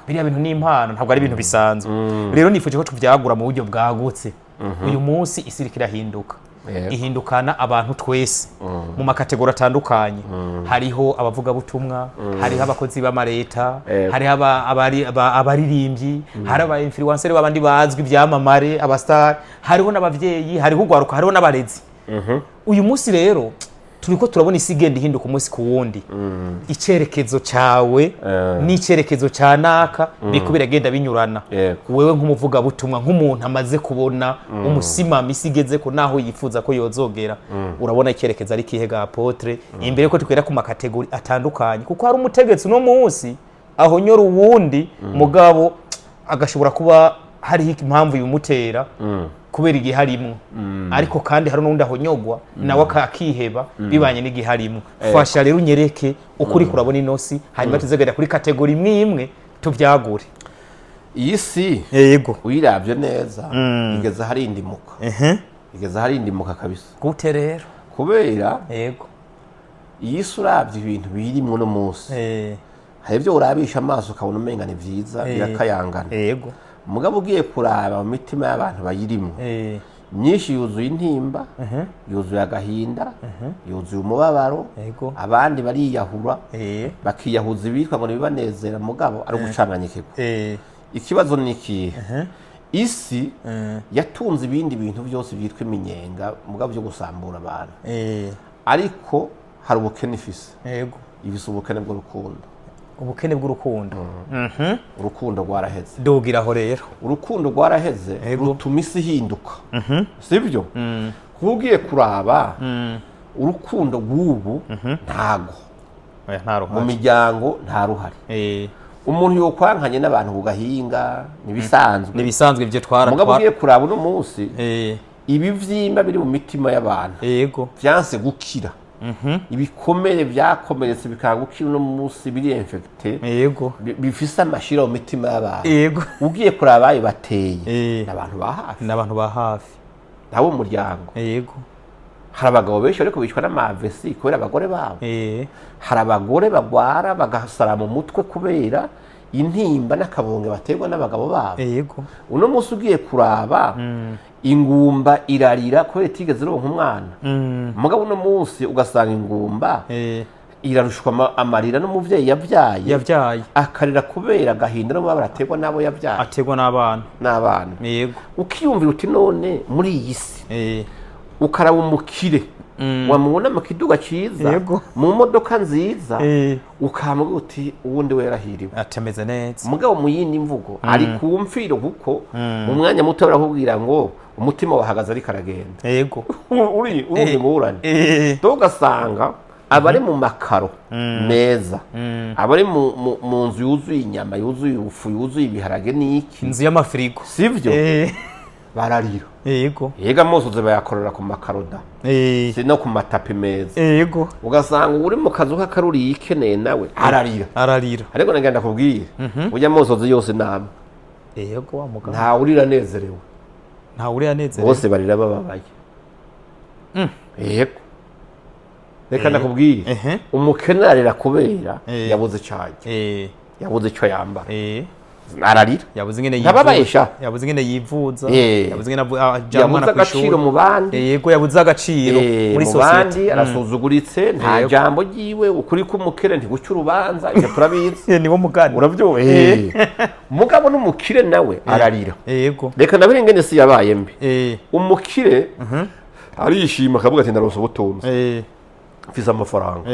Biriya bintu ni impano, ntabwo ari ibintu bisanzwe. Rero nifuje ko tuvyagura mu buryo bwagutse. Uyu munsi isi iriko irahinduka, ihindukana abantu twese mu ma catégories atandukanye. Hariho abavugabutumwa, hariho abakozi b'amareta, hariho abaririmbyi, hari aba influencer b'abandi bazwi, ibyamamare, aba star, hariho n'abavyeyi, hariho urwaruka, hariho n'abarezi. Uyu munsi rero turiko turabona isi igenda ihinduka umunsi ku wundi. Icerekezo cawe n'icerekezo ca naka biriko biragenda binyurana. Wewe nk'umuvugabutumwa, nk'umuntu amaze kubona umusimamo isi igeze ko naho yifuza ko yozogera, urabona icyerekezo ari kihe ga apôtre, imbere ko twera ku ma catégories atandukanye? Kuko hari umutegetsi uno munsi ahonyora uwundi, mugabo agashobora kuba hariho impamvu ibimutera kubera igihe harimwo, ariko kandi hari n'undi ahonyogwa nawe akiheba bibanye n'igihe harimwo. Fasha rero unyereke ukuri kurabona inosi, hanyuma tuzegera kuri catégorie imwe imwe tuvyagure. Iyi si uyiravye neza, igeze aharindimuka, igeze aharindimuka kabisa. Gute rero? Kubera iyi si, uravye ibintu birimwo no munsi, hari ibyo urabisha amaso ukabona umenga ni vyiza, birakayangana. Mugabo ugiye kuraba mu mitima y'abantu bayirimwo, myinshi yuzuye intimba, yuzuye agahinda, yuzuye umubabaro. Abandi bariyahura, bakiyahuza ibitwa ngo ntibibanezera, mugabo ari ugucanganyikirwa. Ikibazo ni ikihe? Isi yatunze ibindi bintu byose byitwa iminyenga, mugabo byo gusambura abantu, ariko hari ubukene ifise. Ifise ubukene bw'urukundo. Ubukene bw'urukundo. Urukundo rwaraheze. Dugiraho rero. Urukundo rwaraheze, rutuma isi ihinduka, sibyo? Kuba ugiye kuraba urukundo rw'ubu, ntago Oya, nta mu ruhari. miryango nta ruhari. Umuntu yokwankanye n'abantu ku gahinga ntibisanzwe. Nibisanzwe ibyo twara. Mugabo ugiye kuraba uno munsi, ibivyimba biri mu mitima y'abantu vyanse gukira, ibikomere vyakomeretse bikanga gukira, uno munsi biri infecté, bifise amashira mu mitima y'abantu. Ugiye kuraba ayo bateye, n'abantu ba hafi. N'abantu ba hafi. Nabo mu muryango. Hari abagabo benshi ariko bicwa n'amavesi kubera abagore babo. Hari abagore bagwara bagasara mu mutwe kubera intimba n'akabonge baterwa n'abagabo babo. Uno munsi ugiye kuraba, ingumba irarira kubera itigeze ironka umwana. Mugabo uno munsi ugasanga ingumba irarushwa amarira n'umuvyeyi yabyaye, yabyaye, akarira kubera agahinda n'umubabaro aterwa n'abo yabyaye, ategwa n'abana. N'abana. Ukiyumvira uti none muri iyi si, ukaraba umukire, wamubona mu kiduga ciza, mu modoka nziza, ukamubwira uti uwundi we yarahiriwe, atameze neza. Mugabo mu yindi mvugo ari ku mfiro, kuko mu mwanya muto barakubwira ngo umutima wahagaze ariko aragenda. Uri urumva ingorane? Do ugasanga abari mu makaro meza, abari mu nzu yuzuye inyama, yuzuye ubufu, yuzuye ibiharage n'iki, Inzu y'amafirigo. Sivyo? Bararira. Yega amosozi bayakorera ku makaro da, si no ku matapi meza. Ugasanga uri mu kazu k'akaruri yikeneye nawe ararira. Ararira. Ariko nagenda kubwira, burya amosozi yose namwe, Yego, wa mugabo. Ntawe urira anezerewe. Ntawe uri anezerewe. Bose barira bababaye. Yego, reka ndakubwire, umukene ararira kubera yabuze icyo arya, yabuze icyo yambara, ararira. Yabuze ingene Ntababaye yivuza. sha. Yabuze ingene yivuza. Yabuze ingene ajana Yabuze umwana agaciro kw'ishuri. mu bandi. Yego, yabuze agaciro muri mu sosiyete. bandi arasuzuguritse, nta jambo ryiwe. Ukuri k'umukene ntiguca urubanza, ibyo turabizi. Niwo mugani. Urabyumva? Mugabo n'umukire nawe ararira. Reka ndabire ingene si yabaye mbi. Umukire arishima akavuga ati ndaronse ubutunzi, mfise amafaranga,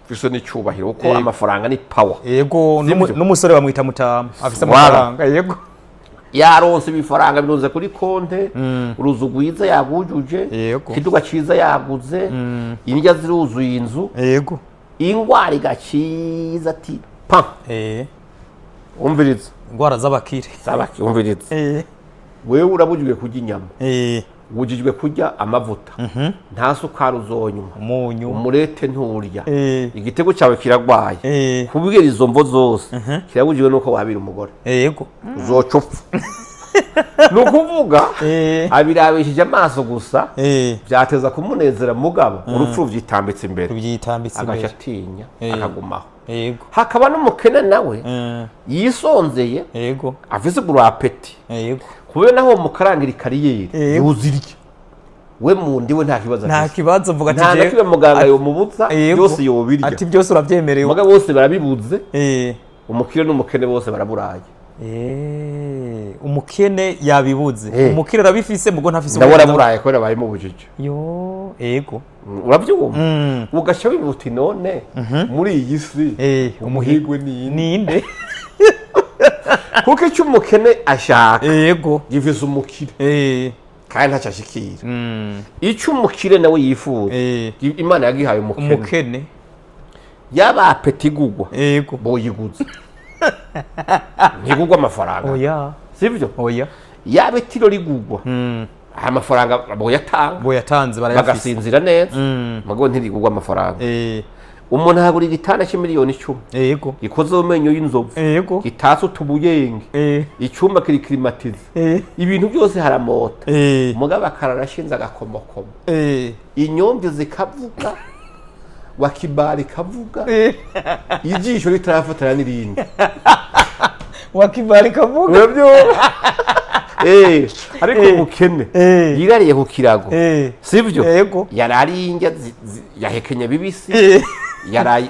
mfise n'icyubahiro, kuko amafaranga ni power. Sibyo? N'umusore bamwita mutama afise Voilà. amafaranga, yego. Yaronse ibifaranga, birunze kuri konte, uruzu rwiza yagujuje, ikiduga ciza yaguze, indya ziruzuye inzu, ingwara igaciza ati pa, umviriza. Ingwara z'abakire. Zabaki, umviriza, wewe urabujijwe kurya inyama, ubujijwe kurya amavuta, nta sukari uzonywa, umunyu, umurete nturya, igitego cyawe kiragwaye. Kubwira izo mvo zose kirabujijwe nuko wabira umugore, uzoca upfa. Ni ukuvuga abirabishije amaso gusa, byateza kumunezera, mugabo urupfu rubyitambitse imbere, Tubyitambitse agaca imbere. atinya, akagumaho. Hakaba n'umukene nawe yisonzeye, afise appétit, kubera naho mukarangira ikariyeri, yuzirya we mundi we nta kibazo Nta afise. kibazo, mvuga ati Nta na kimwe muganga yomubuza, byose yobirya. Ati byose urabyemerewe. Mugabo bose barabibuze, umukire n'umukene bose baraburaye. Umukene yabibuze, umukire arabifise mugo ntafise Nawe uburenganzira. araburaye kubera bayimubujije. Yo, yego. Urabyumva, ugaca wibuta uti none muri iyi si umuhigwe ni inde? Ninde? Kuko icyo umukene ashaka gifise umukire, kandi ntacyo ashikira. Icyo umukire nawe yifuza, Imana yagihaye umukene. Umukene. Yaba appétit igugwa, boyiguze, ntigugwa amafaranga. Oya. Sibyo? Oya. Yaba itiro rigugwa, aya mafaranga boyatanga, Boyatanze, barayafise, bagasinzira neza. Mugabo ntirigugwa amafaranga. Umuntu ahabura igitanda cy'imiliyoni 10 gikoze mu menyo y'inzovu, gitatse utubuyenge, icyumba kiri climatisé, ibintu byose haramota, umugabo akarara ashinze agakomokomo, inyomvyo zikavuga, wakibara ikavuga, ijisho ritarafatana n'irindi. Wakibari kavuga. Urabyumva? Ariko umukene yirariye ku kirago, sivyo? Yego. Yarariye indya yahekenye bibisi,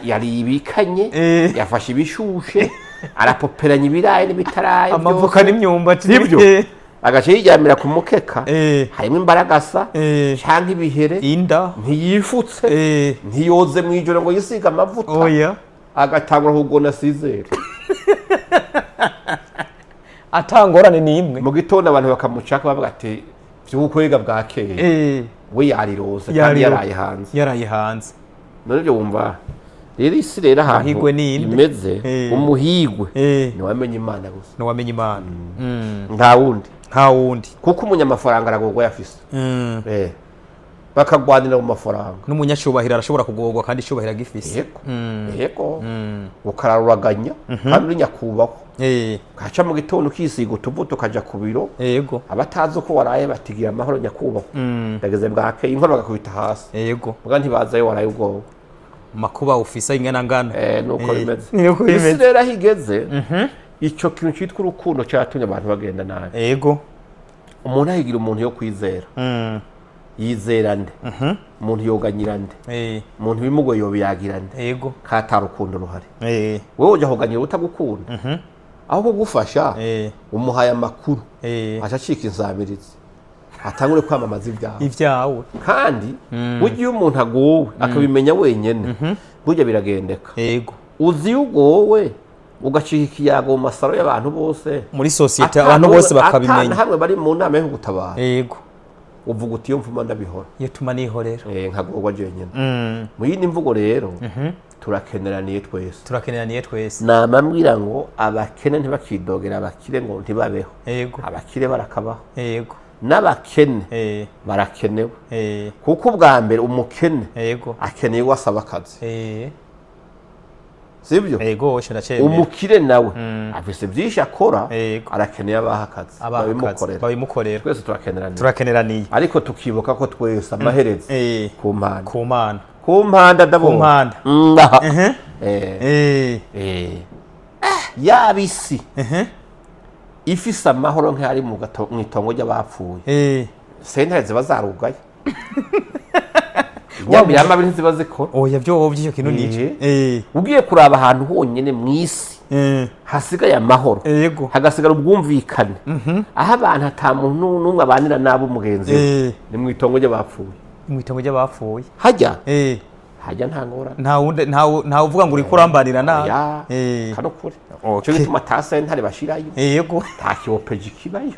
yariye ibikanye, yafashe ibishushe, arapoperanya ibirayi n'ibitarayi Amavoka byose. n'imyumbati. Sivyo? Agaca yiryamira ku mukeka, harimo imbaragasa canke ibihere, Inda. ntiyifutse, ntiyoze mw'ijoro ngo yisige amavuta, Oya. agatangura kugona sizere. Atangorane n'imwe. Mu gitondo abantu bakamucaka bavuga ati vy'ukwega bwakeye. We yarirose kandi yaraye hanze. Yaraye hanze. None ibyo wumva rero, isi rero ahantu Umuhigwe ni inde? imeze, umuhigwe niwamenya Imana gusa. Ntiwamenya Imana. Nta wundi. Nta wundi. Kuko umunyamafaranga aragorwa yafise. Bakagwanira mu mafaranga. N'umunyacubahiro arashobora kugorwa kandi icubahiro agifise. Yego, ukararuraganya kandi uri nyakubahwa, ukaca mu gitondo ukisiga utuvuta, ukaja ku biro, abatazi uko waraye batigira amahoro nyakubahwa, ndageze bwakeye, inkono bagakubita hasi, muga ntibazayo waraye ubwoba. Makuba ufise ingana ngana. Nuko bimeze. Nuko Isi bimeze. rero aho igeze, ico kintu citwa urukundo cyatumye abantu bagenda nabi. Umuntu ahigira umuntu yo kwizera, yizera nde? Umuntu yoganyira nde? Umuntu bimugoye yobiyagira nde? Kata rukundo ruhari. Wowe ujya kuganyira utagukunda, aho kugufasha umuhaye amakuru, aca acika insabirizi, atangure kwamamaza ibyawe. Ibyawe. Kandi burya iyo umuntu agowe akabimenya wenyene, burya biragendeka. Uzi iyo ugowe ugacika ikiyago mu masaro y'abantu bose, Muri sosiyete abantu bose bakabimenya. Atana hamwe bari mu nama yo kugutabara, uvuga uti iyo mvuma ndabihora. Iyo tuma nihorera. Nkagorwa jenyine. Mu yindi mvugo rero, turakeneraniye twese. Turakeneraniye twese. Nama mbwira ngo abakene ntibakidogera abakire ngo ntibabeho. Abakire barakabaho. N'abakene barakenewe, kuko ubwa mbere umukene akeneye uwo asaba akazi, sibyo? Yego, osho ndacemera. Umukire nawe afise byinshi akora, arakeneye abaha akazi, Abaha akazi, babimukorera. Babimukorera. Twese turakeneraniye. Turakeneraniye. Ariko tukibuka ko twese amaherezo ku mpanda. Ku Mana. Ku mpanda ndabona. Ku mpanda. Aha. Yaba isi ifise amahoro nk'ari mu itongo ry'abapfuye, sentare ziba zarugaye, inyamiramabi ntiziba zikora. Oya, byo by'icyo kintu nico. Ugiye kuraba ahantu honyine mu isi hasigaye amahoro, hagasigara ubwumvikane, aho abantu ata muntu n'umwe abanira n'abo mugenzi we, ni mu itongo ry'abapfuye. Mu itongo ry'abapfuye. Hajya hajya nta ngorane. Nta wundi, nta uvuga ngo uriko urambanira nabi. Ya. Kano kure. Cyo gituma ata sentare bashirayo, nta kiwopeji kibayo.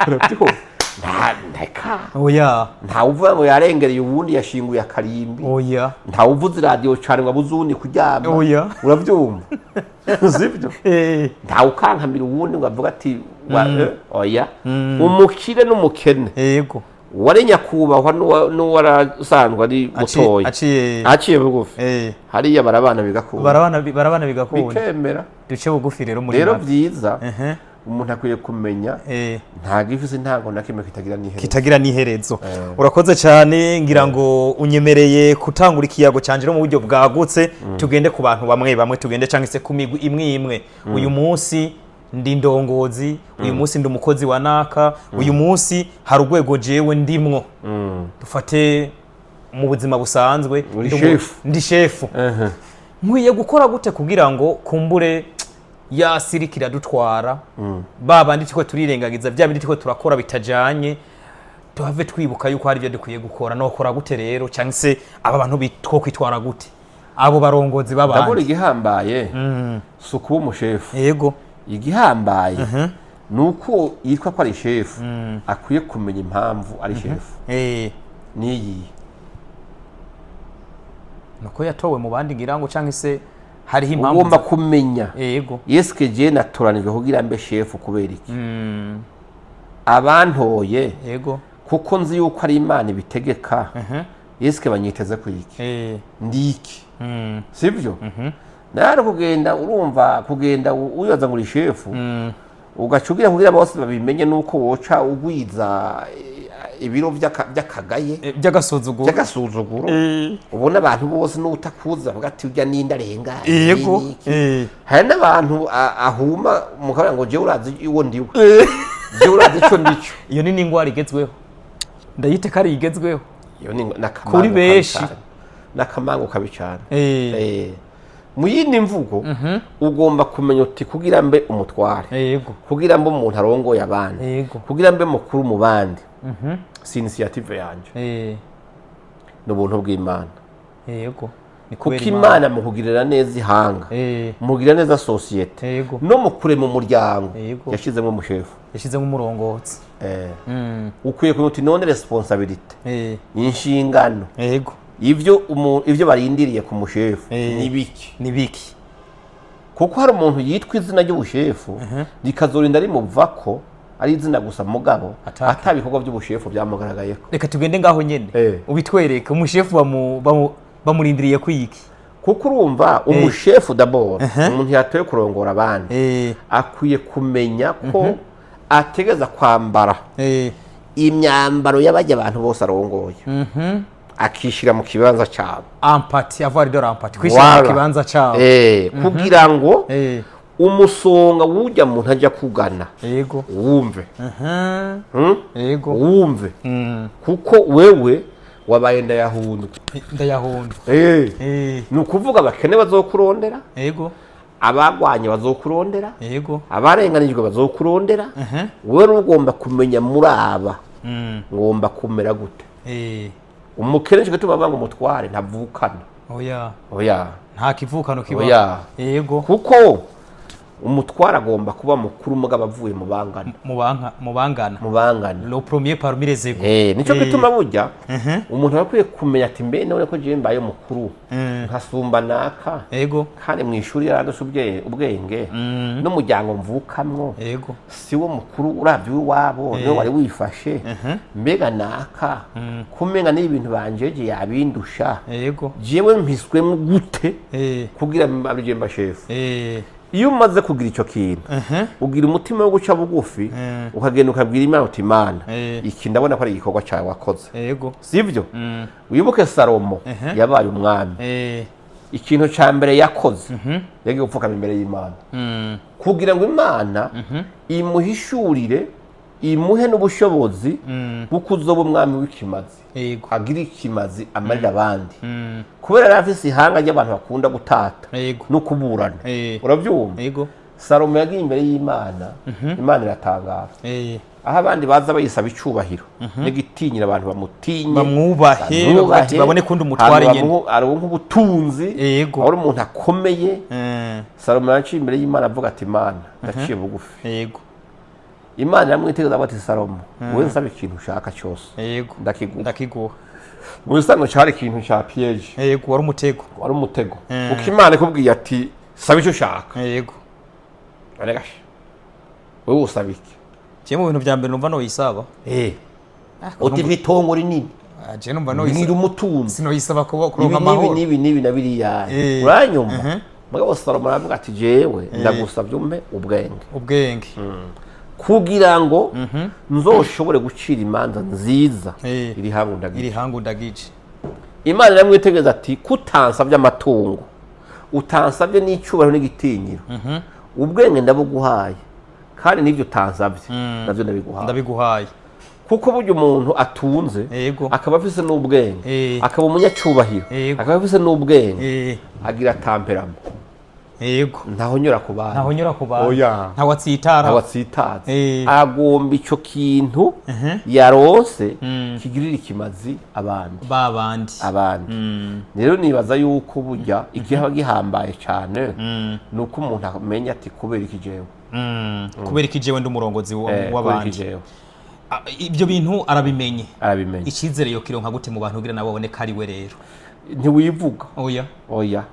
Urabyumva? Nta nteka. Oya. Ntawe uvuga ngo yarengereye uwundi, yashinguye akarimbi. Oya. Ntawe uvuza iradiyo cane ngo abuze uwundi kuryama. Oya. Urabyumva, sibyo? Ntawe ukankamira uwundi ngo avuge ati oya. Umukire n'umukene, wari nyakubahwa n'uwarasanzwe ari mutoya, aciye aciye bugufi, hariya barabana bigakunda. Barabana bigakunda. Bikemera. Duce bugufi rero muri Rero make. byiza, umuntu akwiye kumenya ntabwo ifise intango na kimwe kitagira n'iherezo. Kitagira n'iherezo. Urakoze cyane. Ngira ngo unyemereye kutangura ikiyago canje no mu buryo bwagutse, tugende ku bantu bamwe bamwe, tugende cyangwa se ku migwi imwe imwe. Uyu munsi ndi ndongozi, uyu munsi ndi umukozi wa naka, uyu munsi hari urwego jewe ndimwo. Dufate mu buzima busanzwe, Uri shefu. Ndi shefu, nkwiye gukora gute kugira ngo kumbure ya sirika iradutwara, ba bandi turiko turirengagiza, bya bindi turiko turakora bitajanye, tuhave twibuka yuko hari ibyo dukwiye gukora? Nokora gute rero, cyangwa se aba bantu two kwitwara gute, abo barongozi Ndabona b'abandi? igihambaye si ukuba umushefu. Igihambaye ni uko yitwa ko ari shefu akwiye kumenya impamvu ari shefu. Niyi Nuko yatowe mu bandi, ngira ngo, cyangwa se hariho impamvu. Ugomba kumenya: Yesu, jewe natoranijwe kugira mbe shefu kubera iki? Abantoye, kuko nzi yuko ari Imana ibitegeka, yesu, banyiteze ku iki? Ndi iki? Sibyo? Nawe kugenda, urumva, kugenda wibaza ngo uri shefu, ugaca ugira kugira bose babimenye nuko woca ugwiza ibiro by'akagaye. By'agasuzuguro. By'agasuzuguro. Ubona abantu bose n'utakuza bavuga ati: "Ujya n'inda arenganye." N'iki. Hari n'abantu ahuma mukavuga ngo: "Jewe urazi uwo ndiwe, jewe urazi ico ndico." Iyo ni n'ingwara igezweho, ndayite ko ari igezweho. Iyo ni n'akamangu Kuri kabi benshi. cane. N'akamangu kabi cane. Mu yindi mvugo, ugomba kumenya uti: kugira mbe umutware, kugira mbe umuntu arongoye abandi, kugira mbe mukuru mu bandi, si initiative yanje, ni ubuntu bw'Imana. Ni Kuko kubera Imana mu kugirira neza ihanga, mu kugirira neza société, no mu kurema umuryango, yashyizemo umushefu. Yashyizemo umurongozi. Ukwiye kumenya uti: none responsabilité, inshingano, ivyo barindiriye ku mushefu ni biki? Ni biki? Kuko hari umuntu yitwa izina ry'ubushefu rikazorinda rimuvako ari izina gusa, mugabo ata bikorwa by'ubushefu byamugaragayeko. Reka tugende ngaho nyene. Ubitwereke, umushefu bamurindiriye kwiki? Kuko urumva, umushefu d'abord, umuntu yatoye kurongora abandi, akwiye kumenya ko ategeza kwambara imyambaro y'abajya abantu bose arongoye, akishyira mu kibanza cyabo. Empathie, avoir de l'empathie, kwishyira mu Voilà. kibanza cyabo. Kugira ngo umusonga w'ujya muntu ajya kugana wumve. Wumve, kuko wewe wabaye ndayahundwe. Ndayahundwa. Ni ukuvuga abakene bazokurondera, abagwanye bazokurondera, abarenganijwe bazokurondera. Wewe rero ugomba kumenya muri aba ngomba kumera gute. Umukene cyo gituma bavuga ngo umutware ntavukana. Oya. Oya. Nta kivukano kiba. Oya. Kuko umutware agomba kuba mukuru, mugabo avuye mu bangana. Mu banka, mu bangana. Mu bangana. Le premier parmi les égaux. Nico gituma burya umuntu aba akwiye kumenya ati: mbe none ko jewe mbaye mukuru, nkasumba naka, kandi mu ishuri yarandusha ubwenge, n'umuryango mvukamwo si wo mukuru, uravye uw'iwabo niwe wari wifashe, mbega naka kumenga n'ibintu banjeje yabindusha, jewe mpiswemo gute kugira mbe mba shefu? Iyo umaze kugira icyo kintu, ugira umutima wo guca bugufi, ukagenda ukabwira Imana uti: "Imana, iki ndabona ko ari igikorwa cyawe wakoze." Sibyo? Wibuke Salomo yabaye umwami, ikintu cya mbere yakoze, yagiye gupfukama imbere y'Imana kugira ngo Imana imuhishurire, imuhe n'ubushobozi bwo kuzoba umwami w'ikimazi, agira ikimazi amarira abandi, kubera yari afise ihanga ry'abantu bakunda gutata no kuburana. Urabyumva? Yego. Salomo yagiye imbere y'Imana, Imana iratangara. Aho abandi baza bayisaba icubahiro n'igitinyira, abantu bamutinye, bamwubahe, bavuga ati babone kundi umutware hanyuma nyene. Aronke ubutunzi, aho umuntu akomeye. Salomo yaciye imbere y'Imana avuga ati: "Imana, ndaciye bugufi." Imana iramwitegereza avuga ati: "Salomo, wowe nsaba ikintu ushaka cyose, ndakiguha." Ndakiguha. Mu bisanzwe cyari ikintu cya piège. Yego, wari umutego. Wari umutego, kuko Imana ikubwiye ati: "Saba icyo ushaka." Arega, wowe usaba iki? Je mu bintu vya mbere numva noyisaba, Uti itongo rinini, Ah, je numva ngira noyisaba, umutunzi, sinoyisaba kuba ibi kuronka n'ibi amahoro. n'ibi n'ibi na biriya. Uranyumva? Mugabo Salomo aravuga ati: "Jewe ndagusabye umpe ubwenge." Ubwenge. Kugira ngo nzoshobore gucira imanza nziza iri hangu ndagiye. Iri hangu ndagije. Imana iramwitegereza ati: "Kutansabye amatungo, utansabye n'icyubahiro n'igitinyiro, ubwenge ndabuguhaye, kandi n'ibyo utansabye nabyo ndabiguhaye." Ndabiguhaye. Kuko burya umuntu atunze, akaba afise n'ubwenge, akaba umunyacyubahiro, akaba afise n'ubwenge, agira tempérament. Ntaho nyura ku bantu. Ntaho nyura ku bantu. Oya. Ntawe atsitara. Ntawe atsitaza. Agomba ico kintu yaronse kigirira ikimazi abandi. Ba bandi. Abandi. Rero nibaza yuko burya ikihaba gihambaye cyane ni uko umuntu amenya ati: "Kubera iki jewe?" Kubera iki jewe ndi umurongozi Kubera iki w'abandi? jewe? Ah, ibyo bintu arabimenye. Arabimenye. Icyizere yo kironka gute mu bantu kugira nabo babone ko ari we rero? Ntiwivuga. Oya. Oya,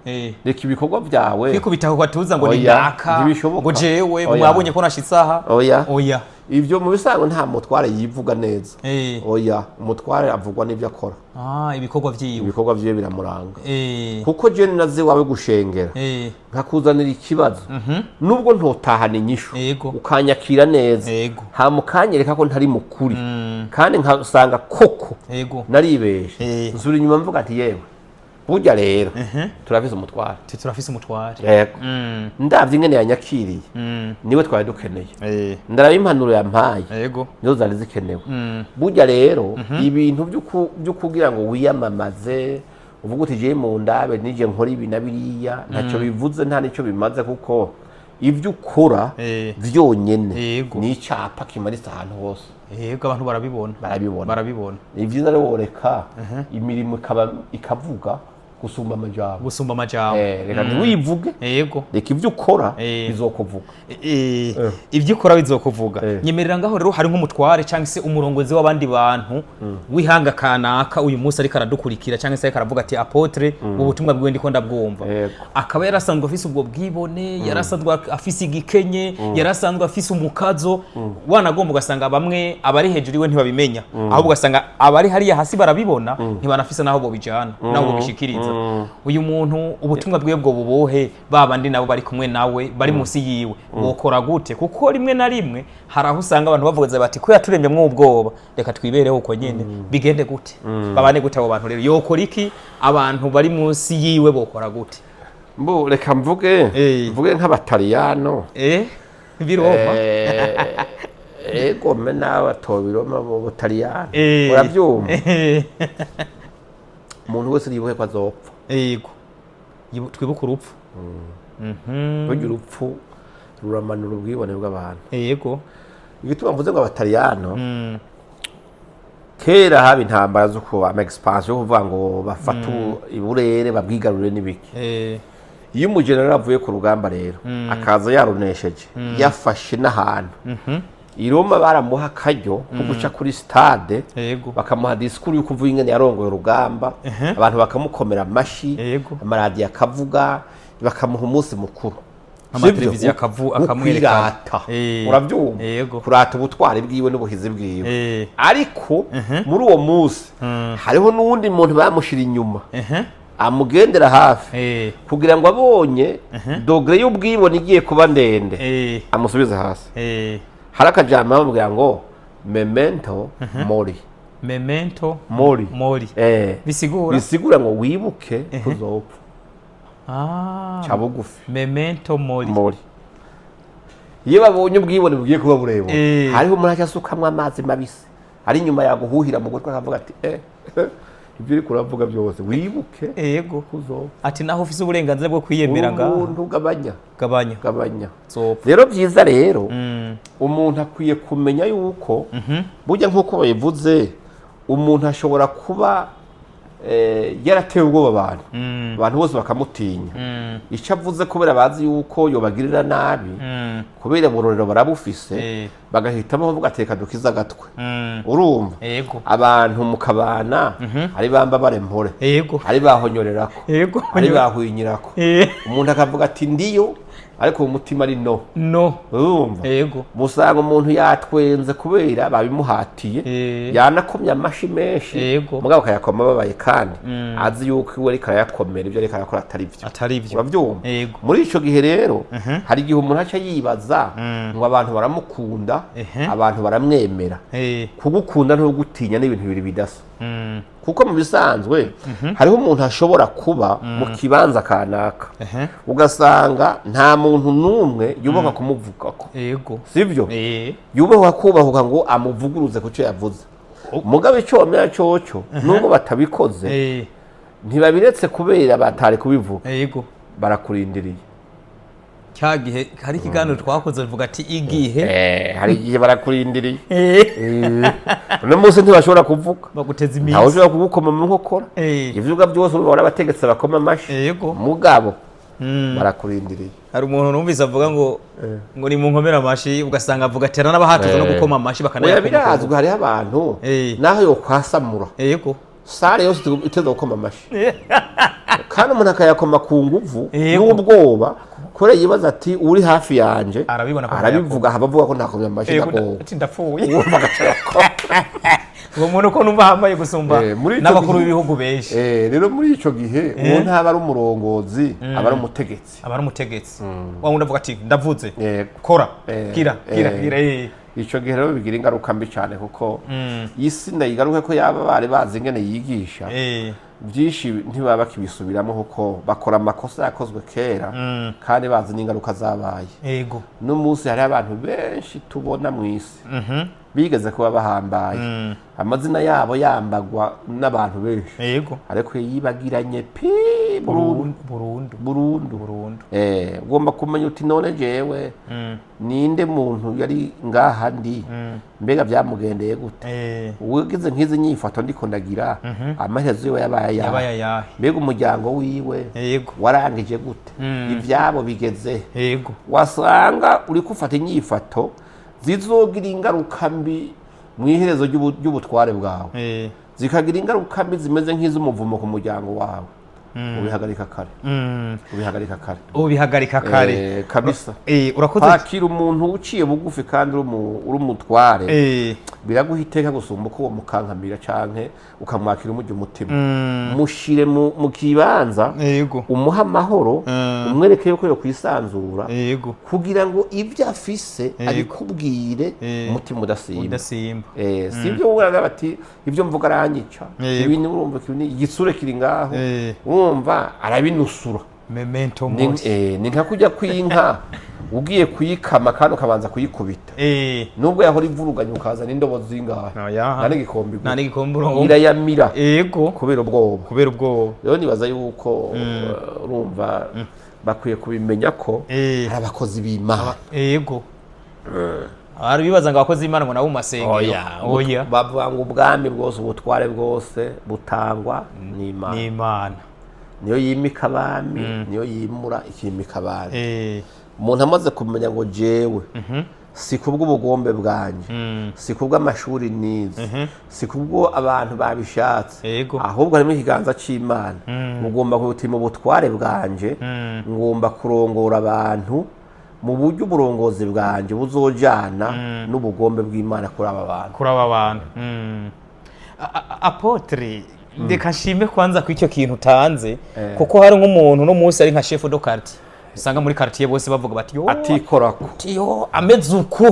reka ibikorwa byawe. Kwikubita ku gatuza ngo ni Oya, naka ntibishoboka. ngo jewe Oya. mwabonye ko nashitse aha. Oya. Oya. Ibyo mu bisanzwe nta mutware yivuga neza. Oya, umutware avugwa n'ibyo akora. Ah, ibikorwa vyiwe. Ibikorwa vyiwe biramuranga, kuko je naze wawe gushengera, nkakuzanira ikibazo, nubwo ntotahana inyishu, ukanyakira neza, hama ukanyereka ko ntari mukuri, kandi nkasanga koko naribeshe, nsubira inyuma mvuga ati: "Yewe, burya rero turafise umutware." Turafise umutware. Yego. Ndavye ingene yanyakiriye, niwe twari dukeneye. Ndaraba impanuro yampaye, nizo zari zikenewe. Burya rero ibintu byo kugira ngo wiyamamaze, uvuga uti: "Jewe mu ndabe nije nkora ibi na biriya", ntacyo bivuze, nta nicyo bimaze, kuko ibyo ukora vyonyene ni icapa kimanitse ahantu hose. Yego, abantu barabibona. Barabibona. Barabibona. Ni vyiza rero woreka imirimo ikaba ikavuga gusumba amajambo. Gusumba amajambo. Reka ntiwivuge, reka ibyo ukora bizokuvuga. Ibyo ukora bizokuvuga. Nyemerera ngaho rero, hari nk'umutware cyangwa se umurongozi w'abandi bantu w'ihanga kanaka uyu munsi ariko aradukurikira, cyangwa se ariko aravuga ati: "Apôtre, ubutumwa bwiwe ndiko ndabwumva." Akaba yarasanzwe afise ubwo bwibone, yarasanzwe afise igikenye, yarasanzwe afise umukazo, wanagomba ugasanga bamwe abari hejuru iwe ntibabimenya, ahubwo ugasanga abari hariya hasi barabibona, ntibanafise n'aho bobijana n'aho bobishikiriza. Uyu muntu ubutumwa bwiwe bwo bubohe, ba bandi nabo bari kumwe nawe bari munsi yiwe bokora gute? Kuko rimwe na rimwe hari aho usanga abantu bavuze bati: "Ko yaturemyemwo ubwoba, reka twibereho uko nyene." Bigende gute? Babane gute abo bantu rero? Yokora iki? Abantu bari munsi yiwe bokora gute? Mbu reka mvuge, mvuge nk'abataliyano. Biroma. Ego me n'abatobiroma mu Butaliyano. Urabyumva? Umuntu wese yibuke ko azopfa. Yego. Twibuke urupfu. Burya urupfu ruramanura ubwibone bw'abantu. Igituma mvuze ngo abataliyano, kera haba intambara zo kuba ama expansion, yo kuvuga ngo bafate iburere babwigarurire n'ibiki. Iyo umujenerali avuye ku rugamba rero akaza yarunesheje, yafashe n'ahantu i Roma, baramuha akaryo ko guca kuri stade, bakamuha disikuru yo kuvuga ingene yarongoye urugamba, abantu bakamukomera amashi, amaradiyo akavuga, bakamuha umunsi mukuru. Amateleviziyo Sivyo? akavu akamwerekana. Wo kwirata. Urabyumva? Yego. Kurata ubutwari bwiwe n'ubuhizi bwiwe. Ariko muri uwo munsi hariho n'uwundi muntu bamushira inyuma, amugendera hafi, kugira ngo abonye degré y'ubwibone igiye kuba ndende, amusubize hasi. Hari akajambo bamubwira ngo: "Memento mori." Memento mori. Mori. Bisigura? Bisigura ngo wibuke kuzopfa. Ah. Ca bugufi. Memento mori. Mori. Iyo babonye ubwibone bugiye kuba burebure, hariho umuntu aca asukamwo amazi mabisi ari inyuma, yaguhuhira mu gutwi, akavuga ati: "Ibyo uriko uravuga byose, wibuke kuzopfa." Ati naho ufise uburenganzira bwo kwiyemera ngaha. Umuntu gabanya. Gabanya. Gabanya. Zopfa. Rero byiza rero, umuntu akwiye kumenya yuko burya, nk'uko babivuze, umuntu ashobora kuba yaratewe ubwoba abantu, abantu bose bakamutinya, icyo avuze kubera bazi yuko yobagirira nabi, kubera uburorero barabufise, bagahitamo bavuga ati: "Reka dukize agatwe." Urumva? Yego. Abantu mukabana, ari bamba bare mpore, ari bahonyorerako, ari bahwinyirako, umuntu akavuga ati: "Ndiyo", ariko mu mutima ari no. No. Urumva? Yego. Musanga umuntu yatwenze kubera babimuhatiye, yanakomye amashi menshi, mugabo akayakoma ababaye, kandi azi yuko iwe ariko arayakomera, ibyo ariko arakora atari byo. Atari byo. Urabyumva? Yego. Muri ico gihe rero hari igihe umuntu aca yibaza ngo abantu baramukunda, abantu baramwemera. Kugukunda ntugutinya n'ibintu bibiri bidasa, kuko mu bisanzwe hariho umuntu ashobora kuba mu kibanza kanaka, ugasanga nta muntu n'umwe yubahwa kumuvugako. Sibyo? Yubahwa kubahuka ngo amuvuguruze ku cyo yavuze. Mugabo icyo wamenya cyoco, nubwo batabikoze, ntibabiretse kubera batari kubivuga, barakurindiriye. Cya gihe hari ikiganiro twakoze bivuga ati igihe Hari igihe barakurindiriye. Uno munsi ntibashobora kuvuga, baguteza ntawe iminsi, ushobora kugukoma mu nkokora. Ivyuga byose ubona abategetsi bakoma amashi, mugabo barakurindiriye. Hari umuntu numvise avuga ngo ni mu nkomera amashi, ugasanga avuga atera n'abahatuza no gukoma amashi Oya, bakanayakoma. birazwi, hariho abantu naho yokwasamura, salle yose iteza gukoma amashi, kandi umuntu akayakoma ku nguvu n'ubwoba. Kubera yibaza ati uri hafi yanje Arabibona ko arabivuga, haba avuga ko ntakomye amashyi, Yego, ndagowe. ati ndapfuye. Urumva agaca yakoma. Uwo muntu uko numva ahambaye gusumba Muri ico n'abakuru b'ibihugu benshi. Rero muri ico gihe uwo ntaba ari umurongozi, aba ari umutegetsi. Aba ari umutegetsi wa wundi avuga ati ndavuze, Yego. kora, kira kira, kira. Ico gihe rero bigira ingaruka mbi cyane, kuko isi ndayigaruke ko yaba bari bazi ingene yigisha, byinshi ntibaba bakibisubiramo, kuko bakora amakosa yakozwe kera kandi bazi n'ingaruka zabaye. N'umunsi hariho abantu benshi tubona mu isi bigeze kuba bahambaye, amazina yabo yambagwa n'abantu benshi, ariko yibagiranye pi burundu. Burundu. Burundu. Burundu. Ugomba kumenya uti none jewe ninde muntu yari ngaha ndi? Mbega byamugendeye gute? Ugize nk'izi nyifato ndiko ndagira, amaherezo yiwe yabaye yabaye ayahe? Ayahe? Mbega umuryango wiwe warangije gute? Ivyabo bigeze? Wasanga uri gufata inyifato zizogira ingaruka mbi mu iherezo ry'ubutware bwawe, zikagira ingaruka mbi zimeze nk'iz'umuvumo ku muryango wawe. Ubihagarika kare. Ubihagarika kare. Ubihagarika kare. Kabisa. Urakoze. Kwakira umuntu uciye bugufi kandi uri umutware biraguha iteka gusumba uko uwo mukankamira canke ukamwakira umurya umutima. Mushire mu kibanza, umuhe amahoro, umwereke yuko yokwisanzura kugira ngo ibyo afise abikubwire umutima udasimba. Udasimba. Si ibyo ubona bati ibyo mvuga aranyica. Ibintu urumva igitsure kiri ngaho, urumva arabinusura. Memento Ni mori. Ni nka kujya kw'inka ugiye kuyikama kandi ukabanza kuyikubita, nubwo yahora ivuruganya ukazana indobo zingahe, Oya. nta n'igikombe igura. Nta n'igikombe uronka. Irayamira kubera ubwoba. Kubera ubwoba. Rero nibaza yuko urumva bakwiye kubimenya ko hari abakozi b'Imana. Yego, hari bibaza ngo abakozi b'Imana ngo nabo mu masengero. Oya. Bavuga ngo ubwami bwose, ubutware bwose butangwa n'Imana. N'Imana. Niyo yimika abami, niyo yimura ikimika abami. Umuntu amaze kumenya ngo jewe si kubw'ubugombe bwanjye, si kubw'amashuri nize, si kubwo abantu babishatse, ahubwo harimo ikiganza c'Imana, ugomba kubutima ubutware bwanje, ngomba kurongora abantu mu buryo uburongozi bwanje buzojana n'ubugombe bw'Imana kuri aba bantu. Kuri aba bantu. Apôtre, reka nshime kwanza ku icyo kintu utanze, kuko hari nk'umuntu no munsi ari nka chef de quartier, usanga muri quartier bose bavuga bati yo, atikorako. Ati yo ameze uku,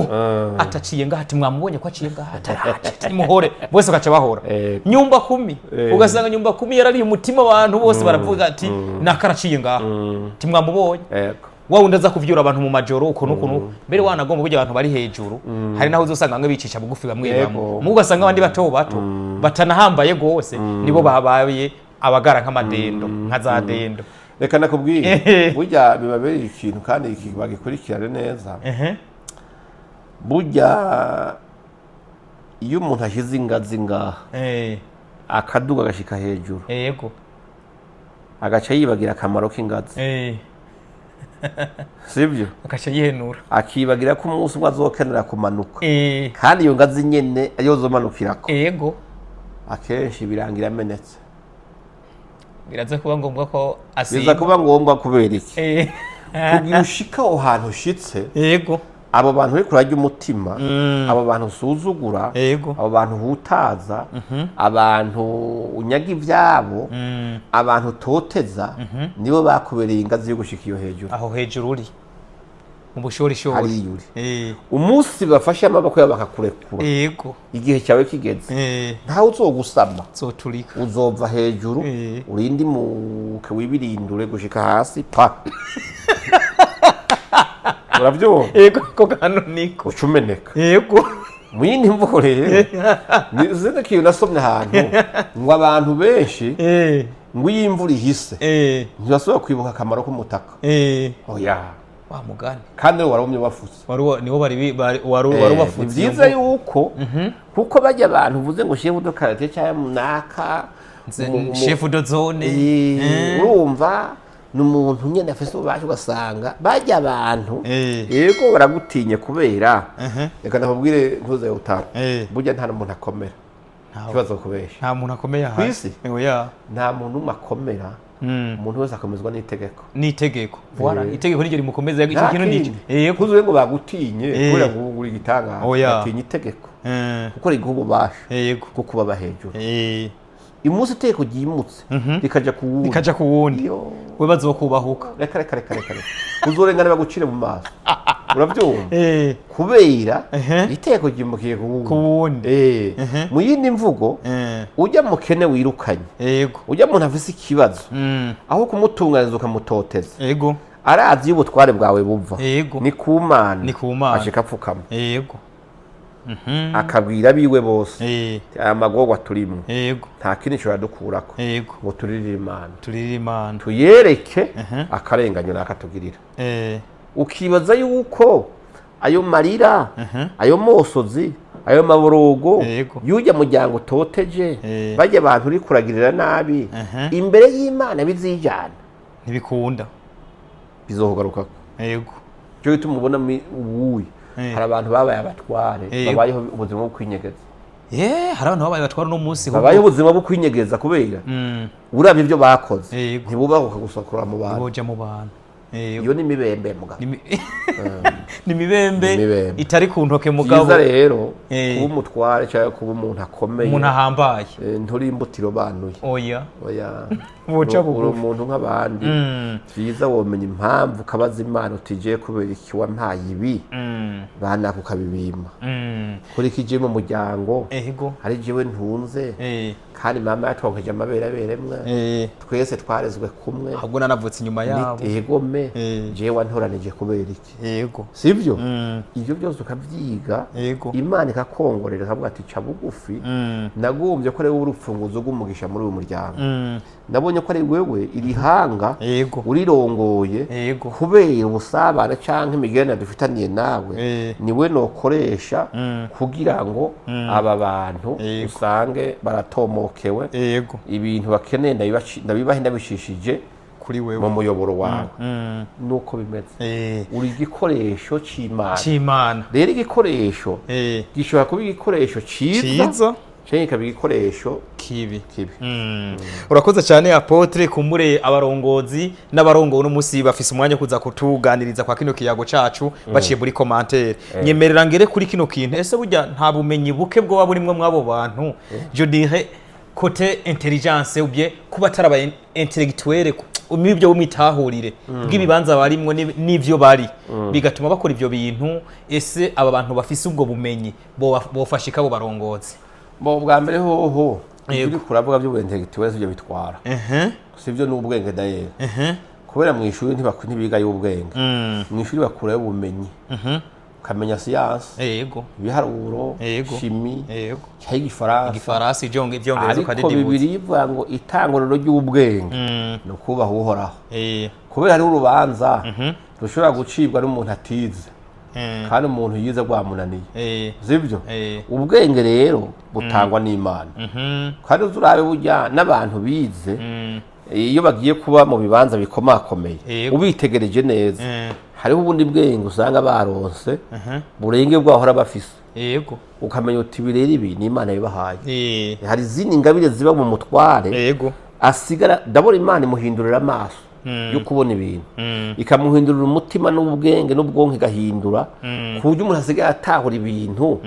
ataciye ngaha, ati mwamubonye ko aciye ngaha, ataraje, ati muhore, bose bagaca bahora. Nyumba kumi, ugasanga nyumba kumi yarariye umutima, abantu bose baravuga ati nakaraciye ngaha, ati mwamubonye. Wa wundi aza kuvyura abantu mu majoro uko nuko nuko, mbere wanagomba burya abantu bari hejuru, hari naho uzosanga bamwe bicisha bugufi, bamwe bamwe mu ugasanga abandi bato bato batanahambaye gose nibo babaye abagara nk'amadendo, nka za dendo. Reka nakubwiye, burya bibabereye ikintu kandi bagikurikirane neza. Burya iyo umuntu ashyize ingazi ngaha, akaduga agashika hejuru, agaca yibagira akamaro k'ingazi, sibyo? Agaca yihenura. Akibagira ko umunsi umwe azokenera kumanuka, kandi iyo ngazi nyene ariyo zomanukirako. Akenshi birangira amenetse. Biraza kuba ngombwa ko Biza asimba. kuba ngombwa. Kubera iki? Kugira ushika aho hantu ushitse, abo bantu uriko urarya umutima, abo bantu usuzugura, abo bantu uhutaza, abantu unyaga ivyabo, abantu utoteza, nibo bakubereye ingazi yo gushika iyo hejuru. Aho hejuru uri mu bushorishori. Hariya uri, umunsi bafashe amaboko yabo bakakurekura, igihe cyawe kigeze, ntawe uzogusama. Zoturika. Uzova hejuru, urinde imuke, wibirindure gushika hasi pa, uravyumva? Yego, ko kano niko. Uca umeneka. Mu yindi mvugo rero, ni zino kintu nasomye ahantu ngo abantu benshi ngo iyo imvura ihise ntibasubira kwibuka akamaro k'umutaka. Oya. Wa mugani. Kandi warumye wafutse. Nibo bari wari wari Ni ubafutse iyo byiza mvugo. yuko kuko bajya abantu uvuze ngo chef de quartier cyangwa munaka, Chef de zone. Urumva ni umuntu nyine afise ububasha, ugasanga bajya abantu yego baragutinye kubera, reka nakubwire, ntuze utara, burya nta n'umuntu akomera. Ntawe. Ikibazo kubesha Nta muntu akomeye aha. Kw'isi? Oya. Nta muntu umwe akomera. Umuntu wese akomezwa n'itegeko. N'itegeko, voilà, itegeko niryo rimukomeza. Icyo kintu nicyo, yego. Ntuzuye ngo bagutinye kubera ngo uri igitangaza. Oya. Batinya itegeko kuko riguha ububasha bwo kubaba hejuru. Umunsi itegeko ryimutse rikaja ku wundi, rikaja ku wundi, Yo. we bazokubahuka. Reka, reka, reka, reka, reka, uzorengana bagucire mu maso, urabyumva? Kubera itegeko ryimukiye ku wundi. Ku wundi. Mu yindi mvugo, ujya mukene wirukanye, ujya muntu afise ikibazo, aho kumutunganiza ukamutoteza, arazi iyo ubutware bwawe buva. Ni ku Mana. Ni ku Mana. Ashika apfukama, akabwira abiwe bose, aya magorwa turimwo, nta kindi gishobora dukurako ngo turirire Imana. Turirire Imana. Tuyereke akarenganyo nakatugirira. Ukibaza yuko ayo marira, ayo mosozi, ayo maborogo y'ujya muryango utoteje, bajya abantu uri kuragirira nabi, imbere y'Imana bizijana? Ntibikunda. Bizokugarukako. Cyo gituma ubona ubuye hari abantu babaye abatware, babayeho ubuzima bwo kwinyegeza. Hari abantu babaye batwara uno munsi. Babayeho ubuzima bwo kwinyegeza kubera urabye ibyo bakoze, ntibubahuka gusakura mu bantu. Boja mu bantu. Iyo ni imibembe, mugabo. Ni imibembe. Ni imibembe. Itari ku ntoke, mugabo. Byiza rero kuba umutware cyangwa kuba umuntu akomeye, umuntu ahambaye, nturi imbuto irobanuye. Oya. Oya. Woca Uri bugufi. umuntu nk'abandi. Byiza womenya impamvu, ukabaza Imana uti: "Kubera iki wampaye ibi?" Banaka ukabibima. Kuri iki mu muryango hari jewe ntunze, kandi mama yatwonkeje amaberabere mwe, twese twarezwe kumwe, ahubwo nanavutse inyuma yabo. Egome, jewe wantoranije kubera iki? Sibyo? Ibyo byose ukabyiga, Imana ikakongorera, ikavuga ati: "Ca bugufi. Nagombye ko ari wowe urufunguzo rw'umugisha muri uyu muryango. Nabonye ko ari wewe iri hanga urirongoye, kubera ubusabane cyangwa imigenderanire dufitaniye nawe, niwe nokoresha kugira ngo aba bantu usange baratomokewe, ibintu bakeneye ndabibahe ndabishishije kuri wewe, mu muyoboro wawe." Nuko bimeze. Uri igikoresho c'Imana. C'Imana. Rero igikoresho gishobora kuba igikoresho ciza, ciza, canke kikaba igikoresho kibi. Kibi. Urakoze cyane, apôtre. Kumbure abarongozi n'abarongowe uno munsi bafise umwanya wo kuza kutuganiriza kwa kino kiyago cacu baciye muri commentaire. Nyemerera ngere kuri kino kintu: ese burya nta bumenyi buke bwo burimwo mw'abo bantu, je dirais côté intelligence, ou bien kuba atari aba intellectuel mw'ibyo mwitahurire bw'ibibanza barimwo n'ivyo bari, bigatuma bakora ivyo bintu? Ese aba bantu bafise ubwo bumenyi bofasha abo barongozi? Bo bwa mbere hoho, ibyo uriko uravuga by'ubuintellectuel sibyo bitwara, sibyo n'ubwenge dayeri, kubera mu ishuri ntibigayo ubwenge. Mu ishuri bakurayo ubumenyi, ukamenya siyansi, ibiharuro, chimie, cyangwa igifaransa. Igifaransa, ivyongereza, Ariko ukadidibutsa. Bibiri ivuga ngo itanguriro ry'ubwenge ni ukubaha Uhoraho, kubera hariho urubanza rushobora gucibwa n'umuntu atize, kandi umuntu yize rwamunaniye. Sibyo? Ubwenge rero butangwa n'Imana. Kandi uzi urabe burya n'abantu bize, iyo bagiye kuba mu bibanza bikomakomeye, ubitegereje neza, hariho ubundi bwenge usanga baronse burenge bwahora bafise, ukamenya uti: "Ibi rero, ibi ni Imana bibahaye." Hari izindi ngabire ziba mu mutware, asigara ndabona Imana imuhindurira amaso yo kubona ibintu, ikamuhindurira umutima n'ubwenge n'ubwonko igahindura, ku buryo umuntu asigaye atahura ibintu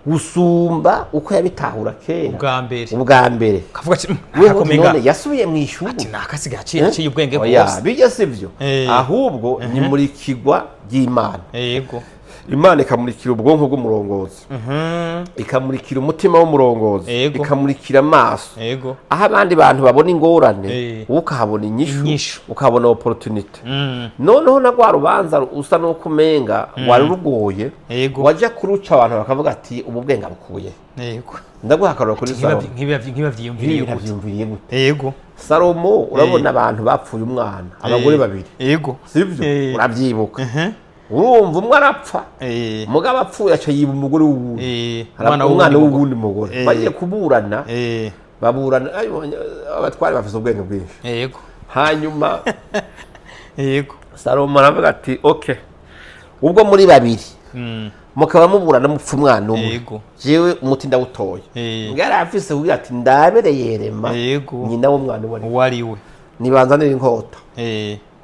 gusumba uko yabitahura kera. Ubwa mbere. Ubwa mbere. Kavuga ati: Weho "Ntakomenga." None yasubiye mu ishuri. Ati nakasigaye aciye ubwenge Oya, bwose. bijya sivyo. Ahubwo ni murikigwa ry'Imana. Imana ikamurikira ubwonko bw'umurongozi, ikamurikira umutima w'umurongozi, ikamurikira amaso, aho abandi bantu babona ingorane, wowe ukahabona inyishu, Inyishu. ukahabona opportunity. Noneho na rwa rubanza usa n'uko umenga wari rugoye, wajya kuruca abantu bakavuga ati: "Ubu bwenge abukuye." Ndaguha akarorero kuri Salomo. Nkibavyiyumviriye gute? Ntibavyiyumviriye gute? Salomo, urabona abantu bapfuye umwana, abagore babiri, sibyo? Urabyibuka? Urumva umwe arapfa, umugabo apfuye aca yiba umugore w'uwundi. Umwana umwana w'uwundi. W'uwundi mugore. Bagiye kuburana, baburana. Ayo, abatware bafise ubwenge bwinshi. Hanyuma Salomo aravuga ati: "Ok, ubwo muri babiri mukaba muburana mupfa umwana umwe, jewe umuti ndawutoye." Ngo yari afise kugira ati: "Ndabereye rema nyina w'umwana uwo ari we." Uwo ari we. Nibanzanira inkota.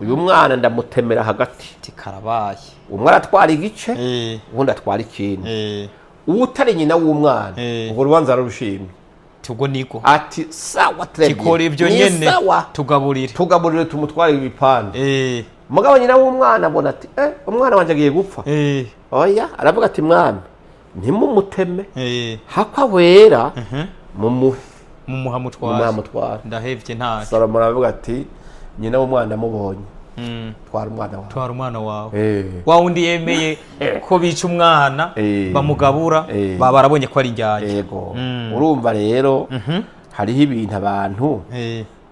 Uyu mwana ndamutemera hagati. Tikarabaye. Umwe aratwara igice, uwundi atwara ikindi. Uwutari nyina w'umwana, urwo rubanza ararushimye. Tugo niko. Ati sawa, très bien. Tikora ibyo Ni nyene. sawa. Tugaburire. Tugaburire, tumutware ibipande. Mugabo nyina w'umwana abona ati umwana wanjye agiye gupfa. Oya, aravuga ati mwami, ntimumuteme, hakwa wera mumuhe. Mumuha mutware. Mumuha mutware. Ndahevye ntaco. Salomo aravuga ati nyina w'umwana amubonye, twara umwana wawe. Twara umwana wawe. Eh. Wa wundi yemeye ko bica umwana, bamugabura, baba barabonye ko ari indyarya. Yego, urumva rero hariho ibintu abantu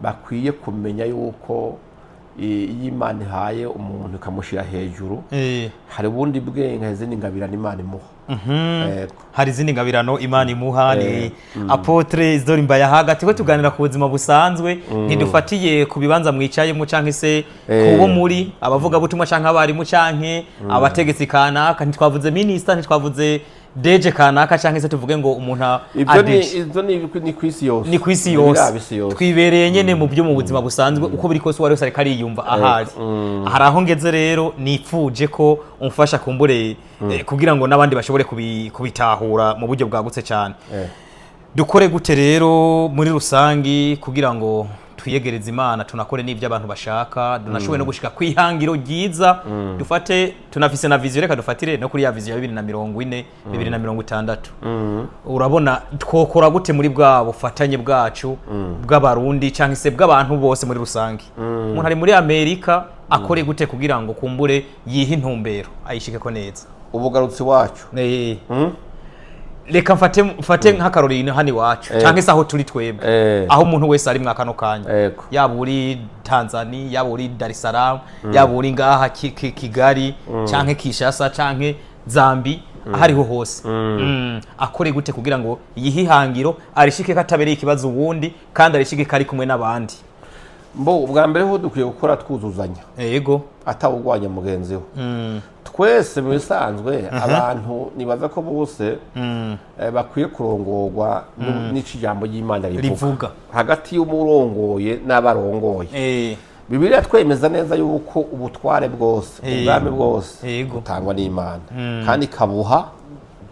bakwiye kumenya yuko iyo Imana ihaye umuntu ikamushyira hejuru, hari ubundi bwenge, hari izindi ngabirano Imana imuha. Yego. Hari izindi ngabirano Imana imuha. Ni Apôtre Isidore Mbayahaga, turiko tuganira ku buzima busanzwe, ntidufatiye ku bibanza mwicayemo canke se kubo muri abavugabutumwa canke abarimu canke abategetsi kanaka. Ntitwavuze minisita, ntitwavuze deje kanaka canke se tuvuge ngo umuntu Ibyo ni adeje. Ibyo ni ku isi yose. Ni ku isi Ni yose. biraba isi yose. Twibereye nyene mu byo mu buzima busanzwe, uko biri kose uwari wese ariko ariyumva ahari. Hari aho ngeze rero nipfuje ko umfasha kumbure, kugira ngo n'abandi bashobore kubitahura mu buryo bwagutse cyane. Dukore gute rero muri rusangi kugira ngo twiyegereze Imana, tunakore n'ibyo abantu bashaka, tunashoboye no gushika kwihangiro ryiza? Dufate tunafise na vision, reka dufatire no kuri ya vision ya 2040, 2060. Urabona twokora gute muri bwa bufatanye bwacu bw'Abarundi cyangwa se bw'abantu bose muri rusange? Umuntu ari muri Amerika akore gute kugira ngo kumbure yihe intumbero ayishikeko neza? Ubugarutsi wacu. Reka mfate nk'akarorero hano iwacu cyangwa se aho turi twebwe, aho umuntu wese ari mwakano kanya, yaba uri Tanzania, yaba uri Dar es Salaam, yaba uri ngaha Kigali canke Kinshasa canke Zambi, aho ariho hose, akore gute kugira ngo yihe ihangiro arishike ko atabereye ikibazo uwundi, kandi arishike ko ari kumwe n'abandi? Mbo ubwa mbere ho dukwiye gukora twuzuzanya, atawugwanya mugenzi we. Twese mu bisanzwe abantu nibaza ko bose bakwiye kurongorwa n'ico ijambo ry'Imana rivuga, Rivuga. hagati y'umurongoye n'abarongoye. Bibiliya twemeza neza yuko ubutware bwose, ubwami bwose, butangwa n'Imana kandi ikabuha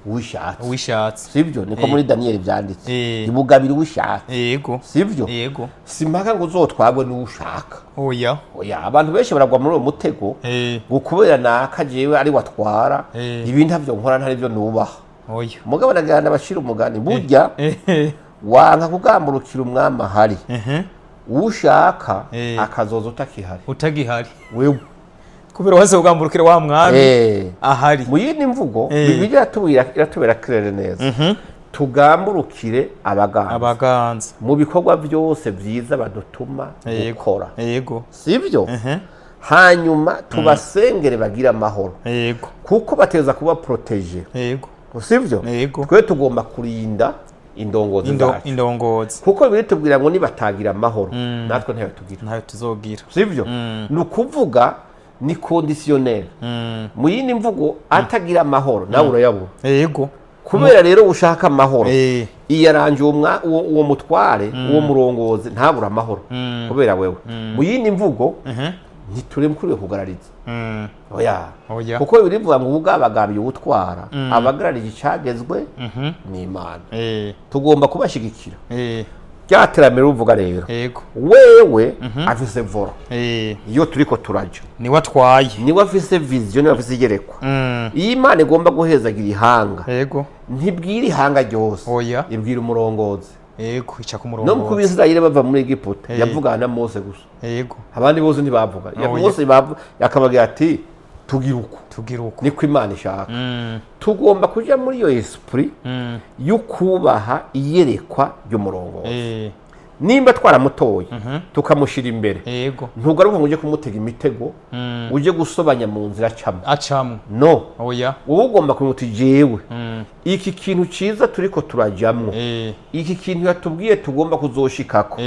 uwishatse. Uwishatse. Sibyo? Niko muri Daniyeli byanditse. Ibugabira uwishatse. Sibyo? Yego. Si impaka ngo uzotwagwe n'uwushaka. Oya. Oya, abantu benshi baragwa muri uwo mutego ngo kubera naka jewe ari watwara, ibi ntabyo nkora, ntari byo nubaha. Oya. Mugabo nagira bashira umugani, burya wanka kugamburukira umwami ahari, ushaka akazoza utakihari. Utagihari. Wewe. Kubera wese ugamburukira wa mwami ahari. Mu yindi mvugo, Bibiliya iratubwira kirere neza, tugamburukire abaganza abaganza mu bikorwa byose byiza badutuma gukora. Sibyo? Hanyuma tubasengere bagire amahoro, kuko bateza kuba protégés. Sibyo? Yego. Twe tugomba kurinda indongozi zacu, indongozi. kuko biri tubwira ngo nibatagira amahoro natwe ntayo tugira. Ntayo tuzogira. Sibyo? Ni ukuvuga ni conditionnel. Mu yindi mvugo, atagira amahoro nawe urayabura. Kubera rero ushaka amahoro, iyaranje uwo mutware, uwo murongozi ntabura amahoro kubera wewe. Mu yindi mvugo, ntituri mukwiye kugarariza. Oya. Oya. Kuko birivuga ngo ubwabagabiye ubutwara abagararije icagezwe ni Imana. Tugomba kubashyigikira. Rya terambere uvuga rero, wewe afise volant iyo turiko turaja. Niwe atwaye. Niwe afise vision, niwe afise igerekwa. Iyo Imana igomba guhezagira ihanga, ntibwira ihanga ryose, Oya. ibwira umurongozi. Yego, ica ku No mu murongo. Kubisirayeli bava muri Egiputa, yavugana na Mose gusa. Abandi bose ntibavuga. Oya. Mose yakababwira ati tugira uku, Tugira uko. niko Imana ishaka. Tugomba kuja muri iyo esprit yo kubaha iyerekwa ry'umurongozi. Nimba twaramutoye tukamushyira imbere, ntugaruka ngo ujye kumutega imitego, ujye gusobanya mu nzira acamo. Acamwo. No. Oya. Wowe ugomba kumenya uti jewe iki kintu cyiza turiko turajamwo, iki kintu yatubwiye tugomba kuzoshikako,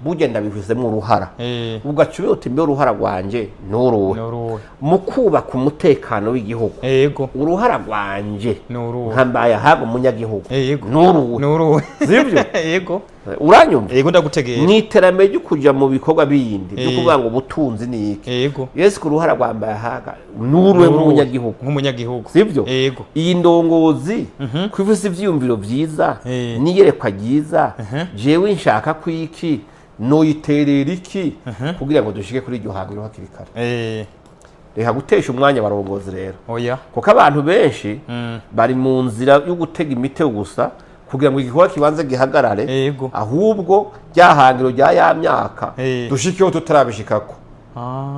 burya ndabifisemo uruhara. Ugaca ubihuta uti mbe uruhara rwanje nuruwe Nuruwe. mu kubaka umutekano w'igihugu? Uruhara rwanje Nuruwe. nka Mbayahaga umunyagihugu Yego. nuruwe? Nuruwe. Sibyo? Yego. Uranyumva? Yego, ndagutegera. Mu iterambere ryo kuja mu bikorwa bindi byo Eh. kuvuga ngo ubutunzi ni iki, yesu ku ruhara rwa Mbayahaga nuruwe nk'umunyagihugu? Nk'umunyagihugu. Sibyo? Yego. Iyi ndongozi kwifuse ivyiyumviro vyiza n'iyerekwa ryiza, jewe nshaka kwiki, noyiterera iki kugira ngo dushike kuri iryo hangiro hakiri kare? Reka gutesha umwanya abarongozi rero, Oya. kuko abantu benshi bari mu nzira yo gutega imitego gusa kugira ngo igikorwa kibanze gihagarare, ahubwo rya hangiro rya ya myaka dushikeho tutarabishikako.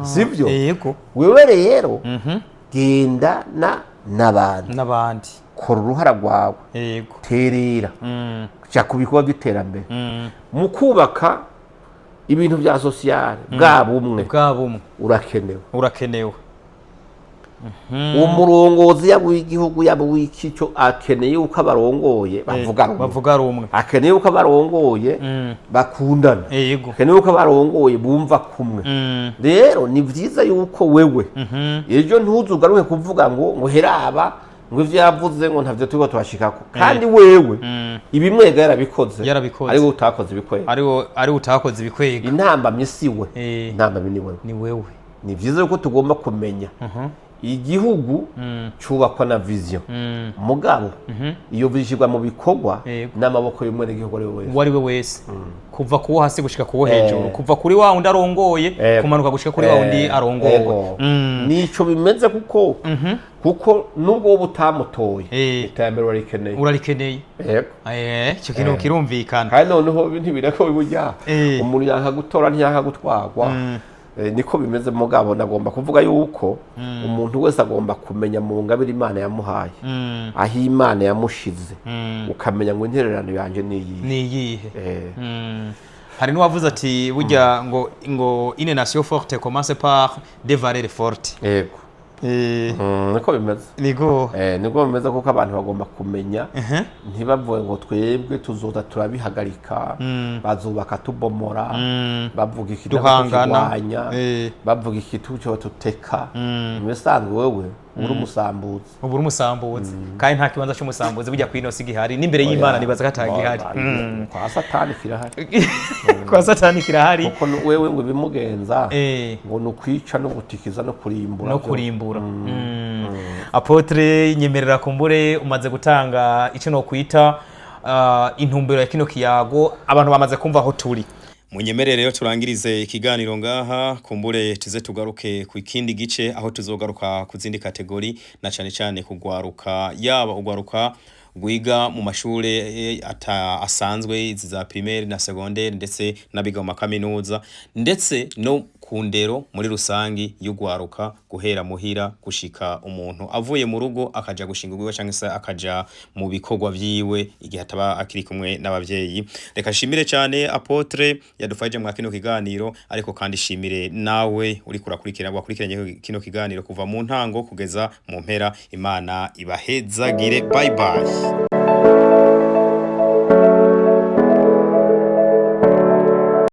Sibyo? Yego. Wewe rero gendana n'abandi, N'abandi. kora uruhara rwawe, terera, jya ku bikorwa by'iterambere mu kubaka ibintu bya sociale, bwa bumwe Bwa bumwe. urakenewe. Urakenewe. Umurongozi, yaba uw'igihugu, yaba uw'ikico, akeneye yuko abarongoye bavuga rumwe. Bavuga rumwe. Akeneye yuko abarongoye bakundana. Akeneye yuko abarongoye bumva kumwe. Rero ni byiza yuko wewe ejo ntuzugaruke kuvuga ngo heraba, ngo ivyo yavuze ngo ntavyo turiko turashikako, kandi wewe ibimwega yarabikoze, Yarabikoze. ari wowe utakoze ibikwega. Ariwo utakoze ibikwega. Intambamyi si we, intambamyi ni wewe. Ni wewe. Ni byiza yuko tugomba kumenya igihugu cyubakwa na vision, mugabo iyo bishyirwa mu bikorwa n'amaboko y'umwenegihugu ari we wese. Uwo ari we wese, kuva kuwo hasi gushika kuwo hejuru, kuva kuri wa wundi arongoye, kumanuka gushika kuri wa wundi arongowe. Nico bimeze, kuko nubwo wowe utamutoye, iterambere urarikeneye. Urarikeneye. Yego. Icyo kintu kirumvikana. Kandi noneho ntibireko burya umuntu yanka gutora ntiyanka gutwarwa. Niko bimeze. Mugabo nagomba kuvuga yuko umuntu wese agomba kumenya mu ngabire Imana yamuhaye, aho Imana yamushize, ukamenya ngo intererano yanjye ni iyihe. Ni iyihe? Hari n'uwavuze ati burya ngo une nation forte commence par des valeurs fortes. Yego. Niko bimeze. Niko. Niko bimeze, kuko abantu bagomba kumenya, ntibavuge ngo twebwe tuzoza turabihagarika, bazubaka tubomora, bavuga iki Duhangana. tukirwanya, bavuga iki tuco tuteka. Mu bisanzwe wewe uri umusambuzi. Ubu uri umusambuzi, kandi nta kibanza cy'umusambuzi burya ku ino si gihari, n'imbere y'Imana nibaza ko atagihari. Kwa Satani kirahari. Kwa Satani kirahari. Kuko wewe ngo ibimugenza ngo ni ukwica no gutikiza no kurimbura. No kurimbura. Apôtre, nyemerera kumbure umaze gutanga icyo nokwita intumbero ya kino kiyago, abantu bamaze kumva aho turi. Munyemerere rero turangirize ikiganiro ngaha, kumbure tuze tugaruke ku kindi gice aho tuzogaruka ku zindi catégories, na cane cane kugwaruka, yaba ugwaruka rwiga mu mashure ata asanzwe, izi za primaire na secondaire, ndetse n'abiga mu makaminuza, ndetse no ku ndero muri rusangi y'ugwaruka, guhera muhira gushika umuntu avuye mu rugo akaja gushinga urwiwe canke se akaja mu bikorwa vyiwe igihe ataba akiri kumwe n'abavyeyi. Reka nshimire cyane apôtre yadufashije mwa kino kiganiro, ariko kandi shimire nawe uriko urakurikira, wakurikiranye kino kiganiro kuva mu ntango kugeza mu mpera. Imana ibahezagire. Bye bye.